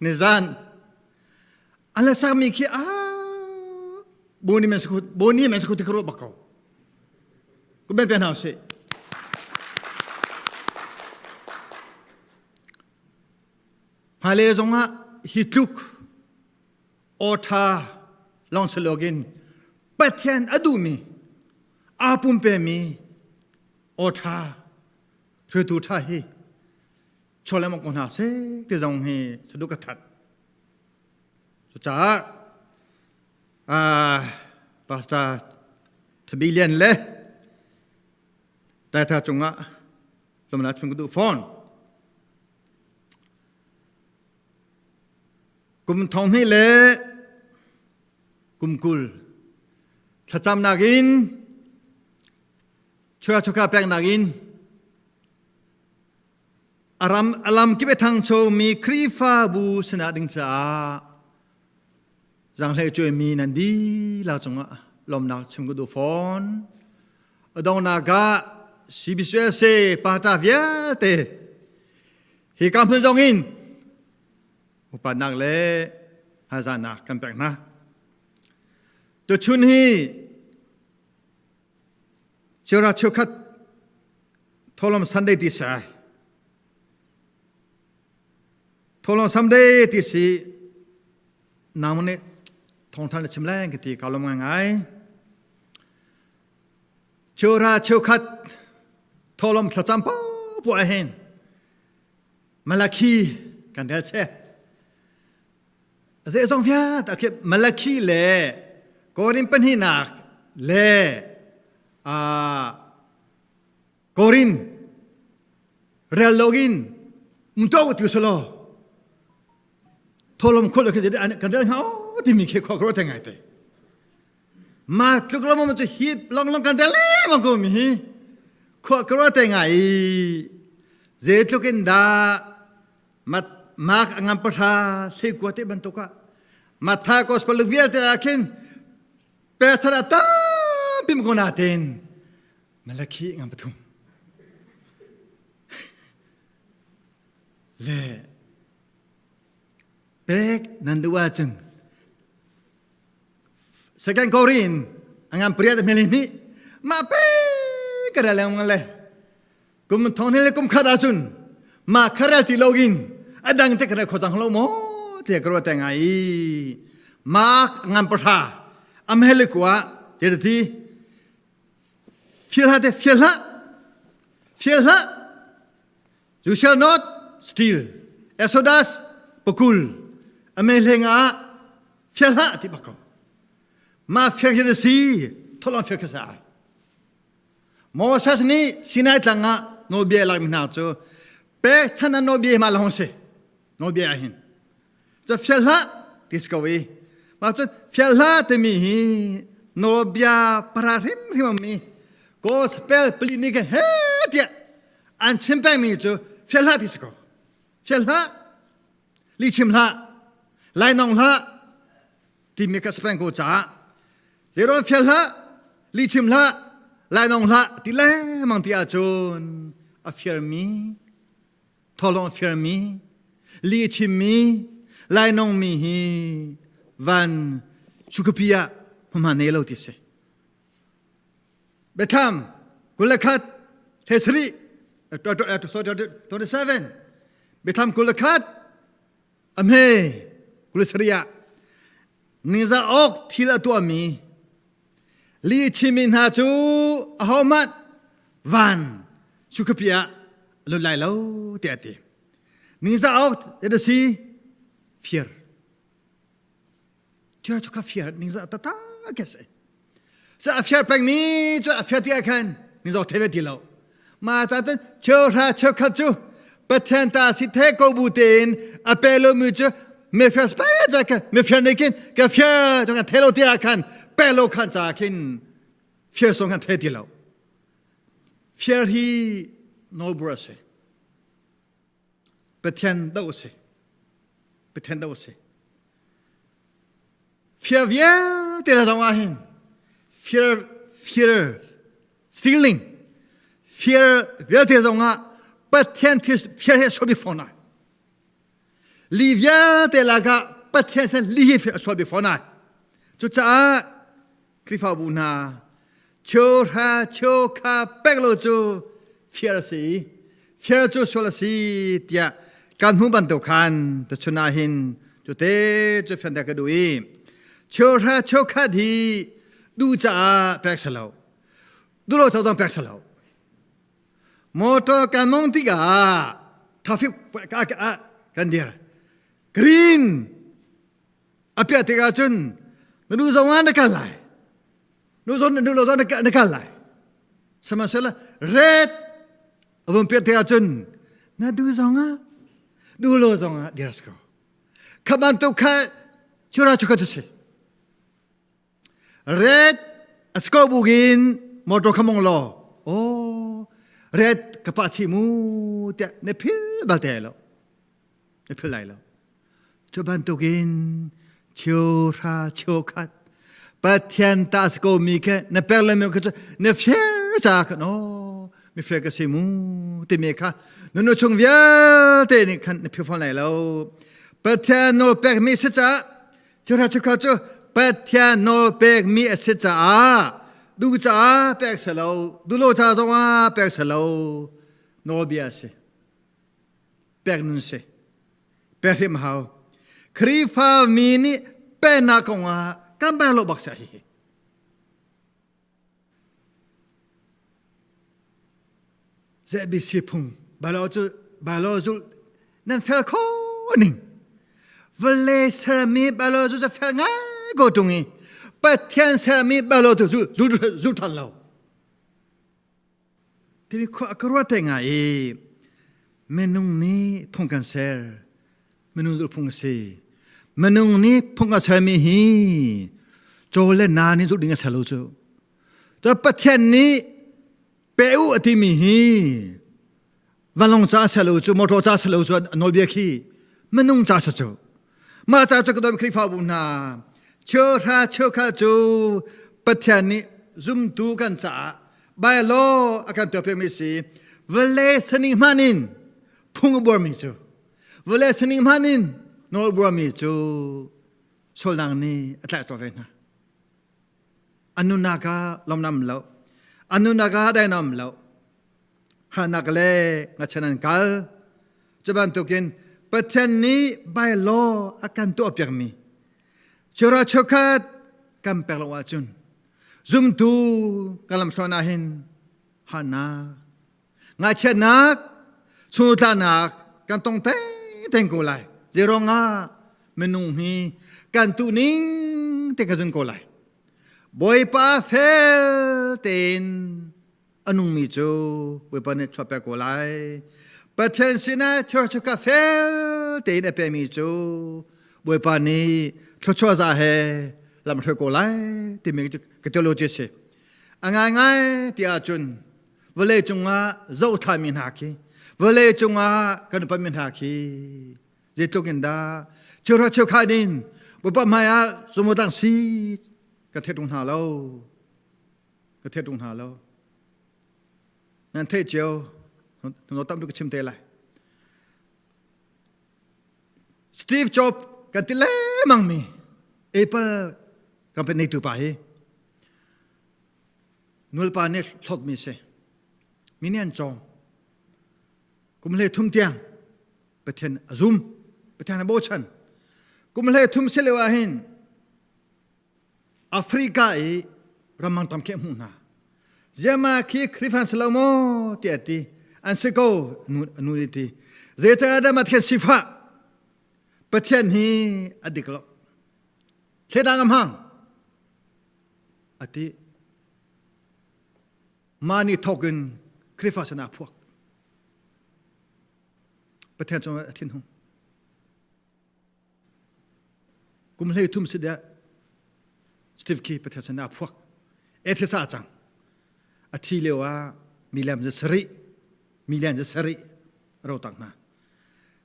nizan an la sak mi khi a boni men si boni men si ku ti kro bak ko ku ben pen hau si Hmailei zongah hi tluk aw ṭha lawng si loin Pathian a duhmi aa pumpemi aw ṭha hruaitu ṭha hi chuak lengmang ko hna seh ti zong hi saduh ka that. Cucaah Pastor Thabi Lian le Taitha cungah hlumna chung ka duh fawn. Kum 20 le kum 20 thlacamnak in chuachuka peknak in aram alam kip a thangcho mi Khrihfabu sinah ding caah zanghlei cuaimi nan dihlak cungah lawmnak chim ka duh fawn. A donghnak ah CBCUSA pata vialte hi ka hmun zong in upatnak le hmaizahnak kan pek hna. Tuchun hi Chera cheukhat Tholom Sunday ti si ai. Tholom Sunday ti si nang nih thawngthan na chim leng ka ti ka lawm ngai. Chura cheukhat thawlawm thlacam poah ah hin Malakhi kan rel che. Zeizong vialte a khip Malakhi le Korin pahnihnak le Korin rel loin um to ti selaw tholom khol khi kan rel hnga timi khi khua kro te ngai te ma tluk lo mo chu hi long long kan rel lengmang ko mi hi khua kro te ngai ze tluk in da mat mak angam pahra hlei kua te bantuk ah matha gospel vialte ah khin pek chan ah tam. Tampi ko na ten Malakhi ngan pathum. Le pek nan duh ahcun Second Korin angan priat hmel hi ma pe ka ra leng le kum thong le kum khat ahcun ma kharel ti login adang te kare khojang lo mo te kro te ngai ma ngan patha amhel kwa jerti fial ha te fial ha fial ha you shall not steal Exodus pakul ame hlenga fial ha ti bako ma fial hi si tholon fial ka sa Moses nih Sinai tlang ah nawlbia a lakmi hna cu pekchanh ah nawlbia hi mah lawng si nawlbia ah hin cu fial hlah ti si ko i mah cun fial hlah timi hi nawlbia para hrimhrim a mi gospel pali nih khan he tiah an chim pengmi cu fial hlah ti si ko fial hlah lihchim hlah lainawng hlah timi ka speng ko caah zeiruang fial hlah lihchim hlah lainawng hlah ti lengmang ti ahcun a fiarmi tholong a fiarmi lihchimmi lainawngmi hi van sukapi ah hmunhma nei lo ti si Biathlam 21 thesari 27 Biathlam 21 A hme 23 ah ningzah awk thil a tuahmi li chimmi hna cu ahohmanh van sukhapi ah lut lai lo tiah a ti. Ningzah awk a si fir. Thil cu kha fir ningzah tata ke si. Sa a fiar pengmi cu a fiar ti ah khan ningzah thei ve ti lo. Ma ca cun cheuhra cheukhat cu Pathian ta si the ko bu tein a pe lomi cu mifir spe ca khan mifir nih khin ka fiar cu kan thei lo ti ah khan pe lo khan ca khin fiar song kan thei ti lo. Fiar hi nawlbur a si. Pathian doh a si. Pathian doh a si. Fear vialte la zong ah hin fear fear stealing fear vialte zong ah Pathian thil fear he sual bik fawn ai. Li vialte lakah Pathian sin li hi sual bik fawn ai. Cucaah Khrihfabu hna cheuhra cheukha pek lo cu fiar a si fiar cu sual a si tiah kan hmuh bantuk khan tuchun ah hin cute cu fianter ka duh i cheuhra cheukhat hi duh caah pek si lo duh lo zong pek si lo motor kan mong tikah traffic kan dir green a piah tikah cun na duh zong ah na kal lai nu zong na duh lo zong na kal lai sihmanhsehlaw red a vun piah tikah cun na duh zong ah duh lo zong ah dir ko kha bantuk kha chura chu kha cu si red a si ko bugin motor kha mong law oh red ka pa chi mu tiah na phil bal te lo na phil lai lo Cu bantukin cheuhra cheukhat Pathian ta si ko mi kha na pek le mi kha na fiar ca khan aw mi fiar ka si mu timi kha na nu chung vialte nih khan na phil fawn lai lo Pathian nawl pek mi si caah cheuhra cheukhat cu Pathian nawl pek mi a si caah du caah pek si lo du lo ca zongah pek si lo nawlbia a si pek nun si pe hrim hau Khrihfa mi nih pennak kong ah kan bai lo bak sia hi ZBC phung balo cu balo zul nan fel kho ning vale sermi balo cu fel ngai ko tung i Pathian sermi balo tu zul zul than lo Timi khua ka ruat te ngai i minung nih phung kan ser. Minung zulh phung a si. Minung nih phung a sermi hi caw le na nih zulh ding a ser lo cu. To Pathian nih pe u a timi hi vanlawng ca ser lo cu motor ca ser lo cu nawlbia khi minung ca ser cu. Mah ca cu ka dawm Khrihfabu hna cheuhra cheukhat cu Pathian nih zumtu kan caah bylaw a kan tuahpiakmi si vawlei saning hman in phung a buarmi cu vawlei saning hman in nawl a buarmi cu sualnak nih a tlaih tuah ve hna. An nunnak ah lawmnak um lo. An nunnak ah daihnak um lo. Harnak le ngachan an kal. Cu bantukin Pathian nih bylaw a kan tuahpiakmi chura cheukhat kan pek lo ahcun zumtu kan lamhruan ah hin harnak ngaihchiatnak chungtlanak kan tong teng ko lai zeiruangah minung hi kan tuh ning te ka zun ko lai Bawipa fel tein a nungmi cu Bawipa nih chuah pek ko lai Pathian sinah thil ka fel tein a pemi cu Bawipa nih thluachuah za he lam hruai ko lai timi ka theology si a ngaingai ti ahcun vawlei cungah zohthlami hna khi vawlei cungah kan upatmi hna khi zeitluk in dah cheuhra cheukhat in Bawipa hmai ah zumawtlang si ka theih tung hna lo ka theih tung hna lo nan theih cio no tam ka chim te lai Steve Jobs kan ti lengmang mi Apple company tu pa hi nulpa nih hlawtmi si mi nih an cawng kum hle thum tiang Pathian a zum Pathian a bochan kum hle thum si lio ah hin Africa i ramang tam khi hmuh hna ziama khi Khrihfa si lo maw tiah ti an si ko nu nu nih ti zeitin dah ma thian sifah Pathian hi a dik lo thledang a hmang ati mah nih thawk in Khrihfa sinah phuak Pathian cungah a thinhung kum hlei thum si deh Steve khi Pathian sinah phuak atheist ah cang a thi lio ah milian za sarih milian za sarih ro tak hna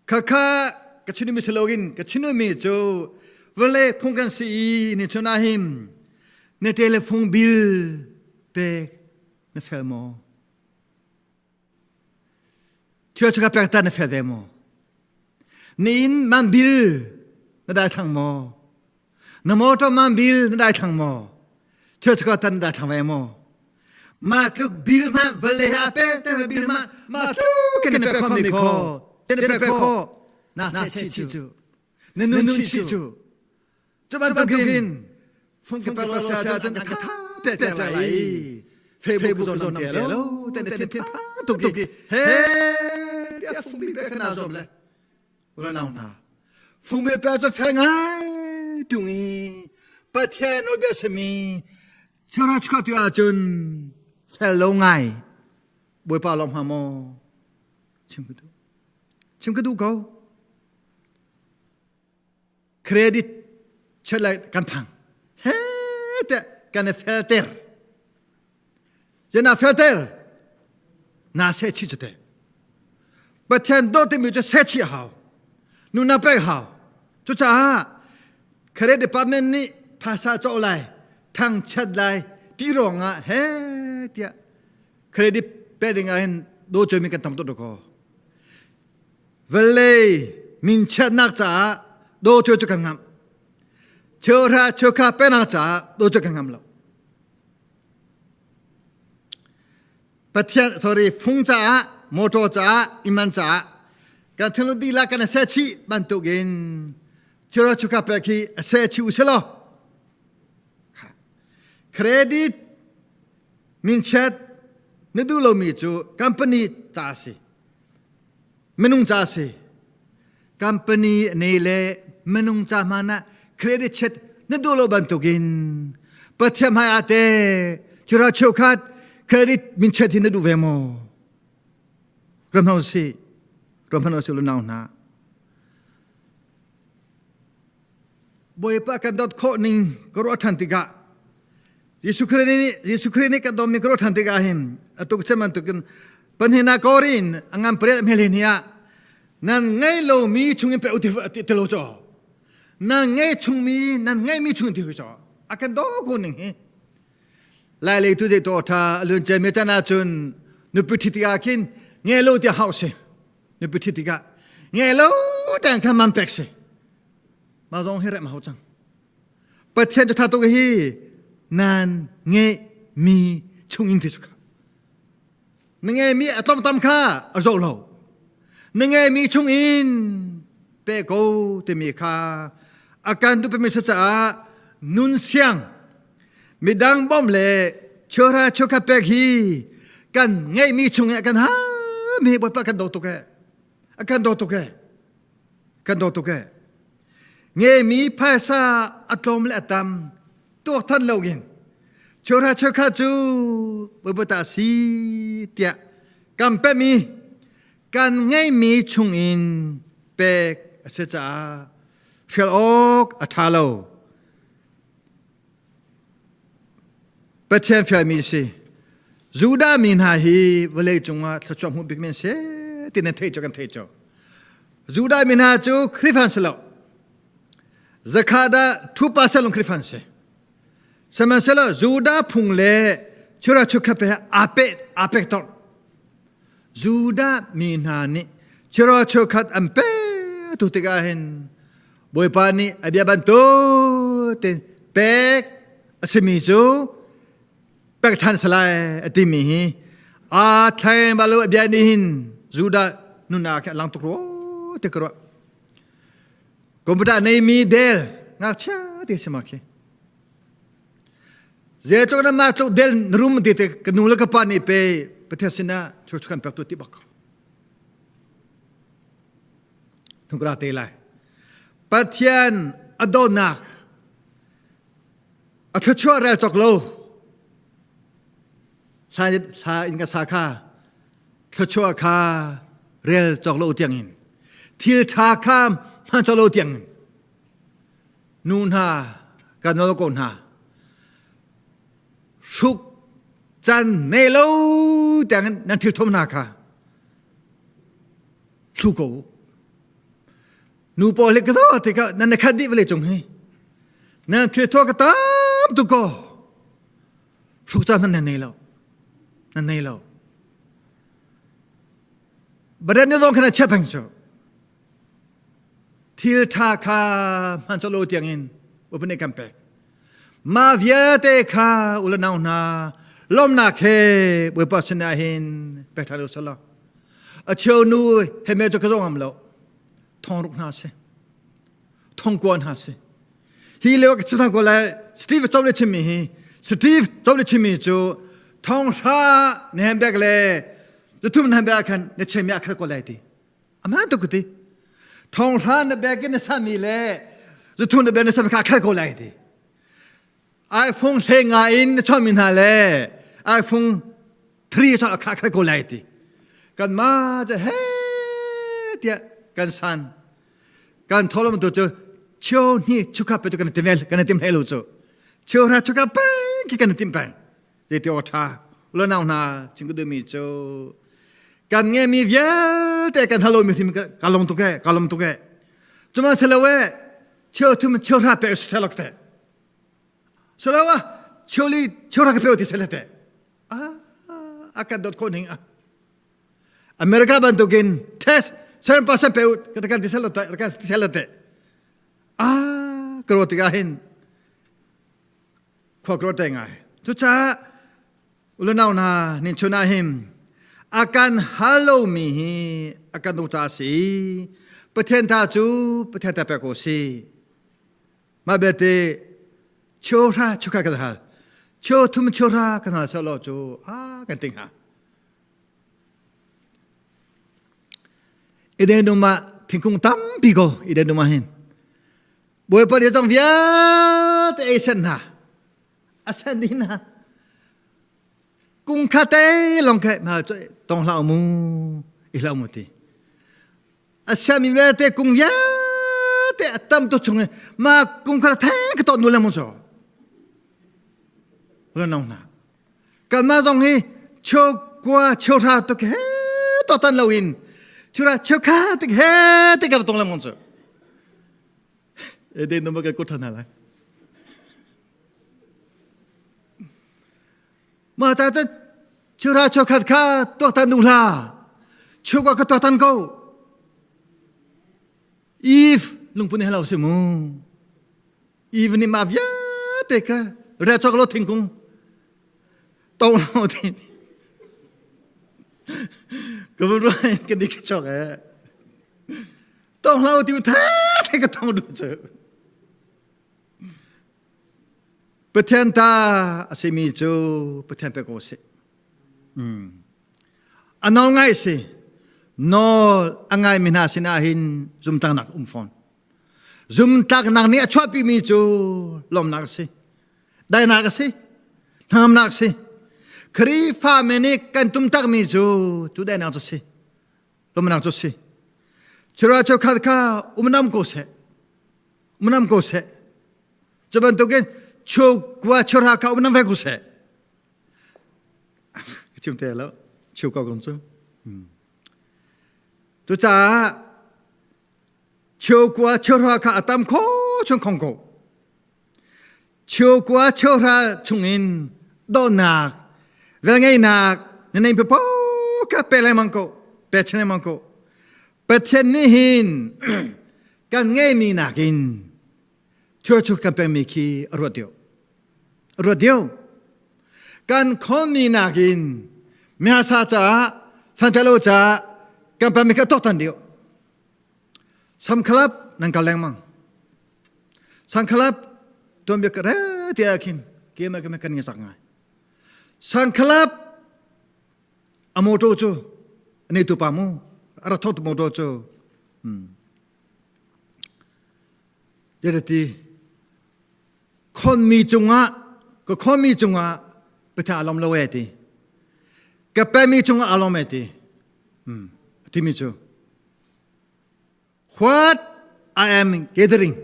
Khakha ka chimmi si loin ka chimmi cu vawlei phung kan si i ni chun ahhin na telephone bill pek na fel maw? Thil cu ka pek ta na fel ve maw? Ni inn man bill na dai thang maw? Na motor man bil na dai thlang maw? Thil cu tan dai thlang ve maw? Ma tluk bil ma vale ha pe te bil ma ma tluk kan pe kho mi kho kan pe kho na se chi chu na nun chi chu cu bantukin fung ke pa sa cun ka tha pe pe lai Facebook zon zon te lo te ne thin thin tuk ki he tia fung bi pe kana zom le Unau hna, fungbe pe cu fel ngai ṭung i Pathian nawlbia simi chura chuah tu ahcun fel lo ngai Bawipa lawm hnga maw? Chim ka duh. Chim ka duh ko. Credit chet lai kan phang. He te kan i felter. Zena felter na se chi cu te. Pathian dawt timi cu se chi hau. Nu na pek hau. Cucaah credit department nih phasa cawh lai, thangchat lai ti ruangah he tiah credit pe ding ah hin do mi kan tam tuk ko. Valley minchiatnak caah do cu kan ngamh. Cheuhra cheukha penak caah do cu kan ngam lo. Pathian sorry fung caah motor caah iman caah kan thinlung dihlak kan se chih bantukin chira chuka pek hi a se chi u selaw credit minchiat na duh lomi cu company ca si minung ca si company ne le minung ca hmanh ah credit chet na duh lo bantukin Pathian hmai ah te cura cheukhat credit min chet hi na duh ve maw ram hau si ram hau si lu nau hna Bawipa kan dawt khawh ning ka ruah ṭhan tikah Jesuh Khrih nih Jesuh Khrih nih kan dawtmi ka ruah ṭhan tikah hin atuk cem bantukin panhina korin angan pariat hmel hi ah nan ngei lomi chungin pe ti ti lo caw nan ngei chungmi nan ngeimi chungin ti caw a kan daw ko ning hi. Lai lei tu zei to tha alun che me tan ahcun nupi ṭhit tikah khin nge lo tiah hauh si. Nupi ṭhit tikah nge lo tiang khan man pek si. Mah zong hi rem hau cang. Pathian cu tha tuk hi nan ngeih mi chung in ti cu kha. Na ngeimi a tlawmtam kha a zoh lo. Na ngeimi chungin pe ko timi kha a kan duhpimi si caah nun siang midang bawmh le cheuhra cheukhat pek hi kan ngeihmi chung i a kan hami Bawipa kan daw tuk ee. A kan daw tuk ee. Kan daw tuk ee. Ngeimi phaisa a tlawm le a tam tuak than loin cheuhra cheukhat cu Bawipa ta si tiah kan pemi kan ngeihmi chungin pek a si caah hrial awk a ṭha lo. Pathian fialmi si. Judah mi hna hi vawlei cungah thluachuah hmuh bikmi an si ti nan theih cu kan theih cu. Judah mi hna cu Khrihfa an si lo. Zakhat ah 2% lawng Khrihfa an si. Sihmanhsehlaw Judah phung le chura chukhat he aa peh aa pek tor. Judah mi hna nih chura chukhat an pe tu tikah hin Bawipa nih a bia bantuk tein pek a simi cu pek ṭhan salai a timi hi aa thleng bal lo a bia nih hin Judah nunnak khi a lang tuk rua ti ka ruah. Computer neimi del ngakchia te si ma khi. Zeitluk na mah tluk del na rum ti te ka nu le ka pa nih pe Pathian sinah thil kan pek tu ti bak. Nukra te lai. Pathian a dawtnak a thluachuah rel cawk lo. Hla hla in ka sa kha thluachuah kha rel cawk lo tiangin thil ṭha kha hman cawk lo tiangin nu hna kan nawl ko hna hruk can nei lo tiangin nan thil thom hna kha thlu ko u nu pawl hi ka zo te ka nan na khat dih vale cung hi nan thil thua ka tam tu ko hruk caan hmanh nan nei lo nan nei lo Badan ni zong khan a chia peng cu. Thil ṭha kha hman lo tiangin upane kan pek. Ma vialte kha ula nau hna lawmnak he Bawipa sinah hin pek ṭhan u selaw. A cheu nu he me cu ka zong am lo. Thong ruk hna si. Thong kua hna si. Hi lio ka chim ko lai Steve Jobs le chimmi hi Steve Jobs le chimmi cu thong hra na hem bek le zuthum na hem bek khan na chimmi a khat ko lai ti aman tuk ti thong hra na bek in na sami le zuthum na bek na sami kha khat ko lai ti iPhone hle nga in na chawmi hna le iPhone 3 cu a kha khat ko lai ti kan ma cu he tiah kan san kan tholom tu cu chio ni chukha pe tu kan tim kan tim hlei lo cu chio ra chukha peng ki kan tim peng zei ti tha ulo nau hna ching ku mi cu kan nge mi vialte kan halo mi thim ka long tuk e ka lom tuk e cuma selo e chio thum chio ra pe selok te selo a chio li chio ra ka pe ti sele te a kan dawt khawh ning a America bantukin test 7% pe u kan ti sel te kan ti sel te a kro tikah hin khua kro te ngai cucaah ulunau hna nin chun ah hin a kan hal lomi hi a kan dawt ta si Pathian ta cu Pathian ta pek ko si Mah belte cheuhra chukha kan hal. Cheu thum cheuhra kan hal selaw cu a kan ting hnga. Eden dum ah thingkung tampi ko Eden dum ah hin. Bawipa nih cang vialte ei sen hna. A sen dih hna. Kung kha te lawng khe ma tong hlah mu i hlah mu ti. A siami vialte kung vialte a tam tuk chung i ma kung kha theng ka tot nu le mu cho. Ula nong hna. Kanmah zong hi cheu kua cheu hra tuk he to tan lo in chura cheu kha tik he tik ka tong le mong chu. E de no ma ka kut hna lai. Mah ta cun chura chokhat kha tuaktan duh hlah. Chukwa ka tuaktan ko. Eve lungpun he lo si mu. Eve nih mah vialte kha re chok lo thingkung to lo ti. Ka vun ruai ka dik chok e. Tong lo ti the the ka tong du chu. Pathian ta a simi cu Pathian pek ko sih. Mm. A nawl ngai si. Nawl a ngaimi hna sinah hin zumtlaknak um fawn. Zumtlaknak nih a chuahpimi cu lawmnak a si. Dainak a si. Hnangamnak a si. Khrihfa mi nih kan tumtakmi cu cu dainak cu a si. Lawmnak cu a si. Chura cheukhat kha umnam ko seh. Umnam ko seh. Cu bantukin chukua chura kha umnam ve ko seh. Ka chim te lo. Chu ko kong cu. Cucaah chukua chura kha a tam kho chung khong ko. Chukua chura chungin dawtnak, velngeihnak na nei papo ka pe lengmang ko, pe chin lengmang ko. Pathian nih hin kan ngeimi nakin church kan pekmi khi a ruat deuh. A ruat deuh. Kan khonmi nakin miharsa caah, santalo caah kan pekmi khi a tawktan deuh. Samkhalap nan kal lengmang. Sangkhalap tuanbia ka re ti ah khin kema kema kan ngi sak ngai. Sangkhalap a motor cu ani tu pa mu a ra thot motor cu ti khonmi cungah ka khonmi cungah patha alom lo e ti ka pemi cungah alom e ti timi cu What I am gathering,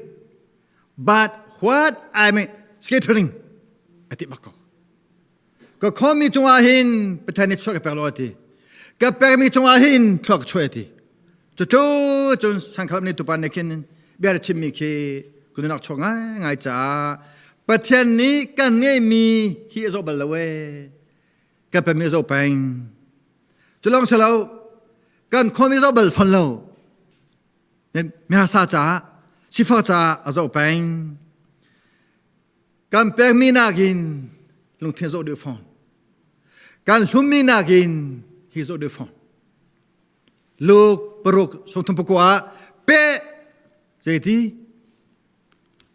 but what I am scattering a ti bak ko. Ka khomi cungah hin Pathian nih chuah ka pek lo a ti. Ka pekmi cungah hin thluak ka chuah a ti. Cucu cun sangkhalap nih tupan nih khin bia chimmi khi kununak chuak ngai ngai caah Pathian nih kan ngeihmi hi a zoh bal lo ee. Ka pemi a zoh peng. Cu lawng si lo, kan khuami zoh bal fawn lo. Miharsa caah, sifak caah a zoh peng. Kan pekmi nakin lungthin zoh duh fawn. Kan hlummi nakin hi zoh duh fawn. Luke paruk sawmthum pakua ah pe zeiti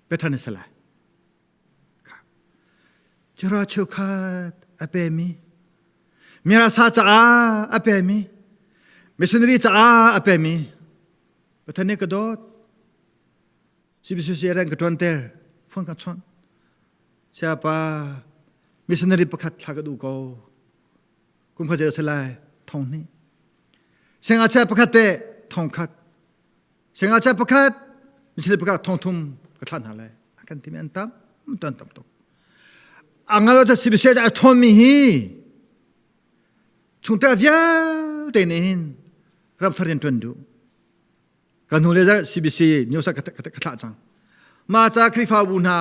pe ṭhan a si lai. Cura cheukhat a pemi mirasa caah a pemi missionary caah a pemi Pathian nih ka dawt CBCC reng ka ṭuanter phone ka chawnh Sayapa missionary pakhat thla ka duh ko kum khat a si lai thong hnih Singachia pakhat te thong khat Singachia pakhat missionary pakhat thong thum ka thlah hna lai a kan timi an tam ton tam tuk angalo cha CBC a ṭhawnmi hi chungtel vialte nih hin ramthar rian ṭuan duh Kan hnu le zarh CBC news ah ka thlah cang. Mah ca Khrihfabu hna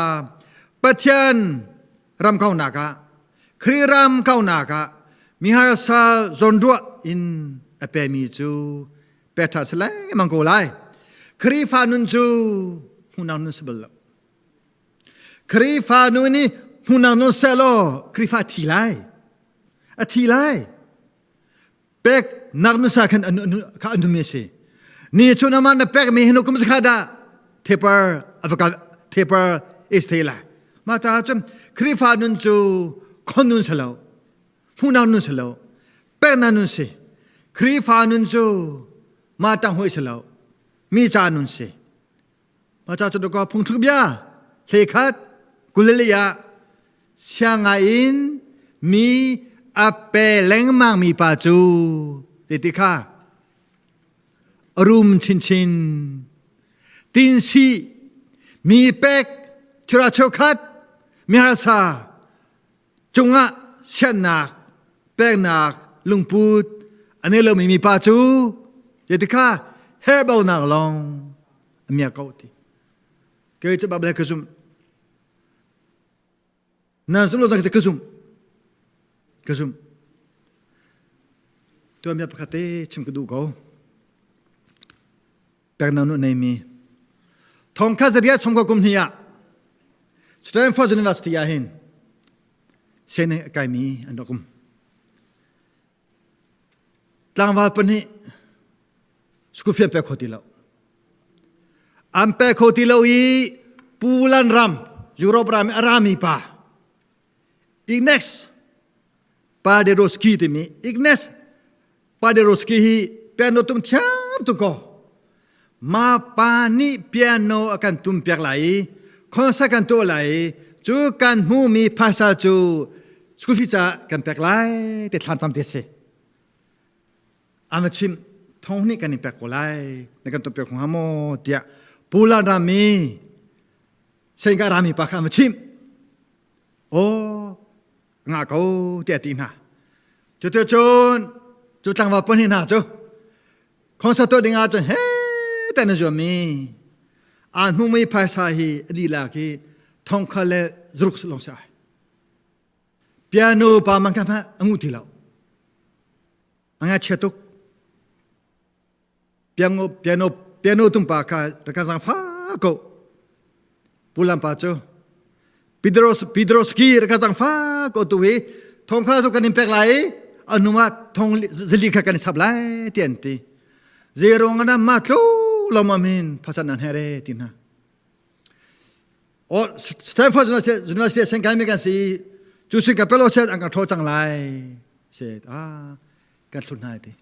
Pathian ram kaunak ah Khrih ram kaunak ah miharsa zawnruah in a pemi cu pek ṭha si lengmang ko lai. Khrihfa nun cu hmuhnak nun si bal lo. Khrihfa nun nih hmuhnak nun seh law Khrihfa a thi lai. A thi lai. Pek nak nusa khan kha an mi si. Ni chun ama na pek mi hinu kum zakha da thepar avakal thepar is the la. Ma ta chum Khrifa nun chu khon nun salo. Hmunang nun salo. Pek na nun si. Khrifa nun chu ma tang hoi salo. Mi cha nun si. Ma cha chu ko phung thuk bia hle khat kulele ya siangai in mi a pe lengmang mi pa cu ti kha rum chinchin tin si mi pek thira cheukhat mi harsa cungah siannak peknak lungput a nei lomi mi pa cu ti kha herhbaunak lawng a mia ko ti kei cu Bible ka zumh nan zumh lo zong ka zumh. Ka zumh. Tuanbia pakhat te chim ka duh ko. Peknak nu neimi. Thongkhat zariat sawmkua kum hnih ah Stanford University ah hin sianginn a kaimi an rak um. Tlangval pahnih school fee an pek kho ti lo. An pek kho ti lo i Pulan ram, Europe ram i a rami pa Ignace Paderewski timi Ignace Paderewski hi piano tum thiam tuk ko. Ma pa nih piano a kan tum piak lai i concert kan tuah lai i cu kan hmumi phaisa cu school fee caah kan pek lai ti thlan tam te si. An va chim thong nih kan in pek ko lai na kan tuah piak hnga maw tiah Pulan rami Sengka rami pa kha an va chimh. Aw ngah ko tiah a ti hna. Cuticun cu tlangval pahnih hna cu concert tuah ding ahcun he tan an zuam i aa hmumi phaisa hi a dihlak hi thongkhat le zuruk lawng si ai. Piano pa man kha hmanh a nguh ti lo. A ngaihchia tuk. Piano piano piano tumpa kha rak kan zaangfah ko. Pulam pa cu Pedros Pedroski rak kan zaangfah ko tu hi thong kha cu kan in pek lai i a hnu ah thong zali kha kan i chap lai ti an ti. Zeirong ana ma tlu lom amin phasan nan here ti hna. O Stanford University sengkai mi kan si cu sin ka pelo set an kan tho cang lai se ah kan thlun hna ti.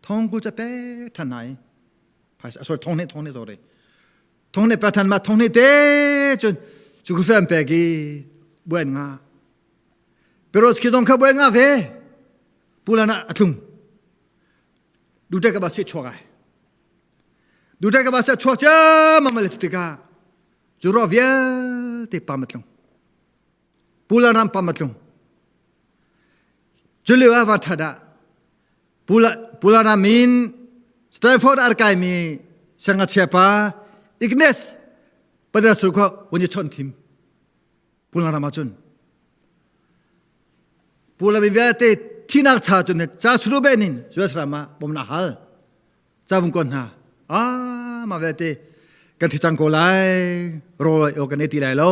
Thong ku ca pe than nai phaisa sorry thong ne thong ne sorry thong ne pe than ma thong ne te chun chu ku fem pe ki buen nga pero ski dong kha buen nga ve pulana atlung dute ka ba se chuak ai dute ka ba se chuak cha ma ma le tika chu ro vialte pa matlung Pulan ram pam a tlung. Culio ah va that ah Pulan ram in Stanford ar kaimi siangngakchia pa Ignace Padrasu kha vun i chawnh thim. Pulan ram ahcun. Pulan mi vialte thinak cha cun ca sulu ben in US ram ah bawmnak hal. Ca vung kon hna. Ah, mah vialte kan thi cang ko lai. Rawl o kan ei ti lai lo.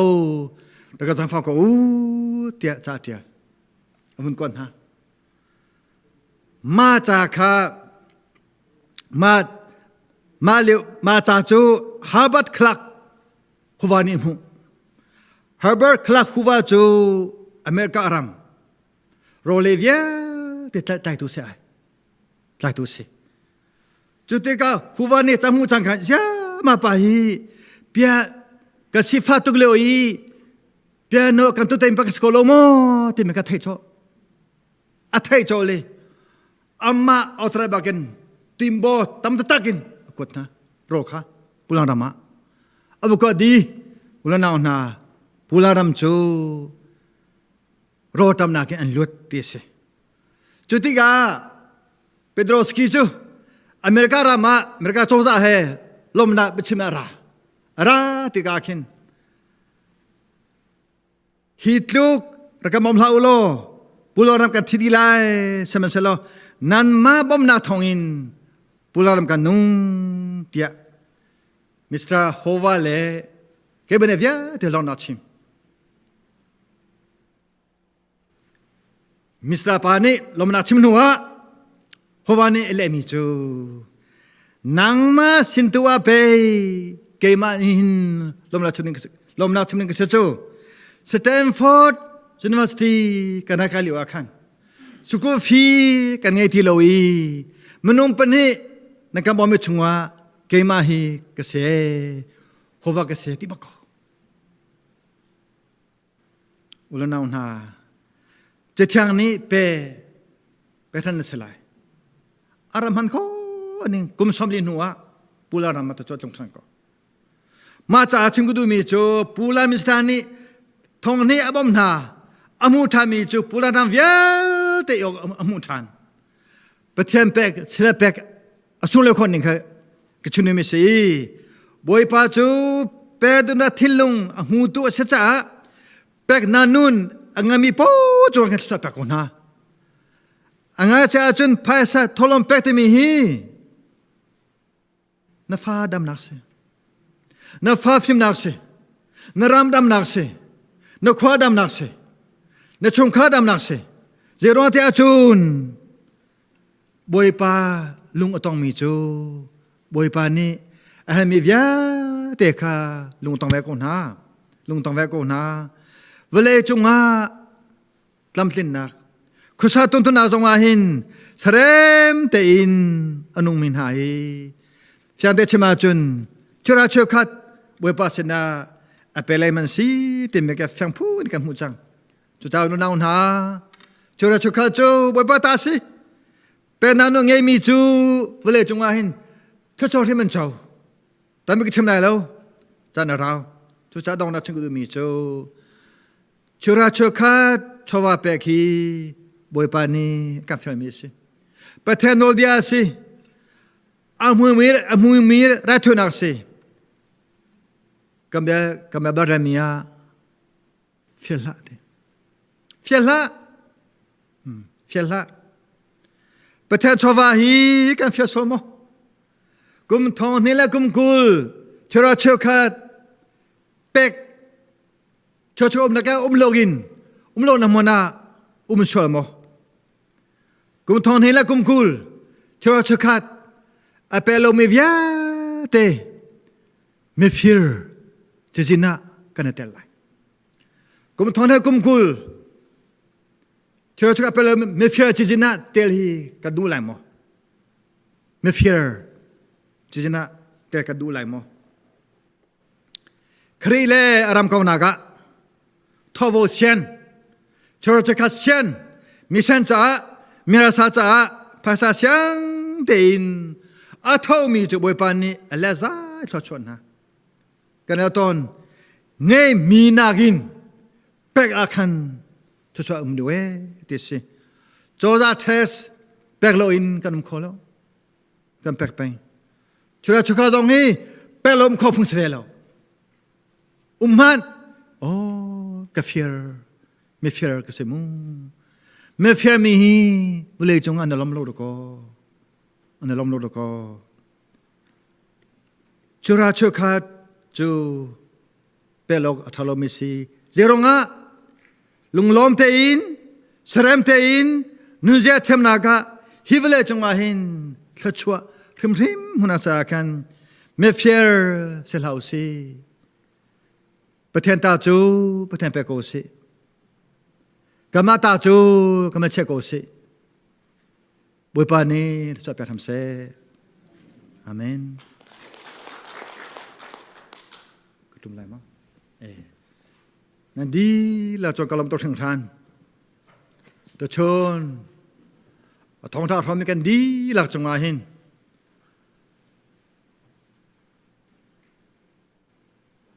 Da ka zangfah ko u tiah ca ṭial. A vun kon hna. Ma ca kha ma ma lio ma ca cu Herbert Clark Hoover nih hmuh. Herbert Clark Hoover cu America ram rawle vialte tlaitu si ai. Tlaitu si. Cu tikah Hoover nih ca hmuh cang khan ma pa hi pia ka sifah tuk lio i piano kan tu tein pa ka si ko lo maw timi ka theih cawh. A theih cawh le amah authorize bakin timbo tam taktak in a kuat hna ro kha pulang ram ah a va kuat di ulanau hna pulang ram cu ro tamnak in an luat ti a si. Cu tikah Pedroski cu America ram ah America cozah he lawmnak biachim ah a ra. A ra tikah khin hi tluk rak kan bawm hlah u law Pulo ram kan thi dih lai sihmanhsehlaw nanmah bawmhnak thawngin Pulo ram kan nung tiah Mr. Hova le cabinet vialte lawmnak chim. Mr. Pa nih lawmnak chim hnu ah Hova nih a lehmi cu nangmah sin tu ah pei keimah hin lawmnak chim ding lawmnak chim ding ka si cu Stanford University kan kai lio ah khan school fee kan ngei ti lo i minung pahnih na kan bawmmi chungah keimah hi ka si Hova ka si ti bak ko Ulanau hna, Cathiang nih pe pe than na si lai. A ram han kho ning kum 40 hnu ah Pula ram ah tuah tlung than ko. Mah caah chim ka duhmi cu Pula minister nih thong hnih a bawmh hna a hmuh ṭhanmi cu Pula ram vialte a hmuh ṭhan. Pathian pek sila pek a sung le khon ning kha ka chunum i si Bawipa cu pe duhnak thinlung a hmutu a si caah pek na nun a ngami po cu kan thluachuah pek ko hna. A ngai che ahcun phaisa tholom pek timi hi na fa damnak si. Na fa fimnak si. Na ram damnak si. Na khua damnak si. Na chungkhar damnak si. Zeiruang te ahcun Bawipa lung a tongmi cu Bawipa nih a halmi vialte kha lung tong ve ko hna. Lung tong ve ko hna. Vawlei cungah tlamtlinnak khuasa tuntun zong ah hin sarem tein a nungmi hna hi fiangte chim ahcun chura cheukhat Bawipa sinah a pe lei man si timi ka fiang phun kan hmuh cang. Cucaah nunau hna, chura cheukhat cu Bawipa ta si. Pennak nu ngeimi cu vawlei cungah hin thluachuah hrim an co. Tampi ka chim lai lo. Caan a rau. Cucaah dongnak chim ka duhmi cu chura cheukhat chawva pek hi Bawipa nih kan fialmi a si. Pathian nawlbia a si. A hmumi a hmumi raithawinak a si. Kan bia kan bia barami ah Fial hlah ti. Fial hlah. Fial hlah. Pathian chawva hi kan fial sual maw? Kum thong hnih le kum 20 thira cheukhat pek chawchuk um na um lo in um lo na hmun ah um sual maw? Kum thong hnih le kum 20 thira cheukhat a pe lomi vialte mifir cazin ah kan i tel lai. Kum thong he kum 20 thil chuk apel mifir cazin ah tel hi ka duh lai maw? Mifir cazin ah tel ka duh lai maw? Khrih le aram ko nak ah thovo sian church kha sian misen caah mirasa caah phaisa siang tein a thomi cu Bawipa nih a le zai thluachuah hna. Kan el tawn ngei mi nakin pek ah khan thluachuah um deuh ee ti si. Cozah test pek loin kan um kho lo. Kan pek peng. Chura chukha zong hi pek lo um kho phung si ve lo. Um hmanh oh ka fir mi fir ka si mu. Mi fir mi hi vawlei cung ah na lom lo dakaw. An lom lo dakaw. Chura cheukhat cu pelok a ṭhalomi si. Zeirong ah lunglawm tein, serem tein, nunzia thiamnak ah hi vawlei cungah hin thluachuah hrimhrim hmun a sa khan mifir si hlah u sih. Pathian ta cu Pathian pe ko sih. Kanmah ta cu kanmah chia ko sih. Bawipa nih thluachuah pek hram seh. Amen. Ka tum lai ma? Eh. Nan dihlak cun ka lawm tuk hringhran. Tuchun a thawngṭha hrawmmi kan dihlak cungah hin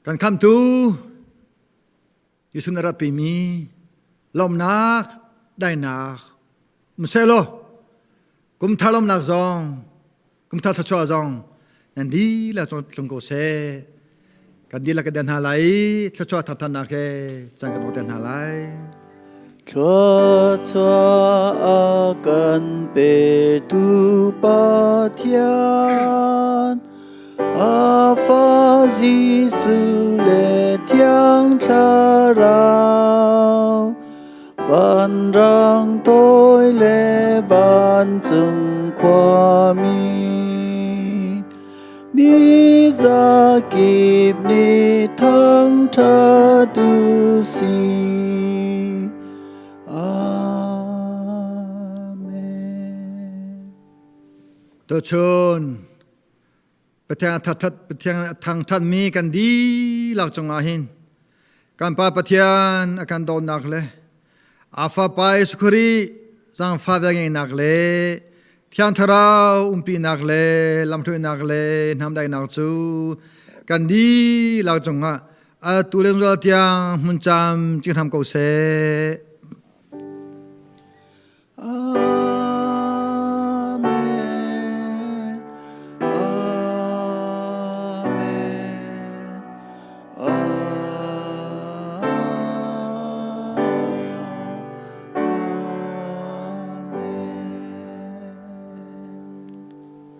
kan khamtu Jesuh na rat pimi lawmhnak, daihnak um sehlaw kum thar lawmhnak zong, kum thar thluachuah zong nan dihlak tlung ko seh. Kan dihlak kan den hna lai i thluachuah thangthannak he caan kan hmuh hna lai. Thluachuah a kan petu Pathian A fa Jesuh le Thiang Thlarau, vanrang toi le vancung khuami, mi zakip nih thangṭhat u sih. Amen. Tuchun Pathian thathat Pathian a thangthatmi kan dihlak cungah hin kan Pa Pathian a kan dawtnak le a Fapa Jesuh Khrih zaangfah velngeihnak le Thiang Thlarau umpinak le lamhruainak le hnamdaihnak cu kan dihlak cungah atu le zungzal tiang hmun cam cing hram ko seh.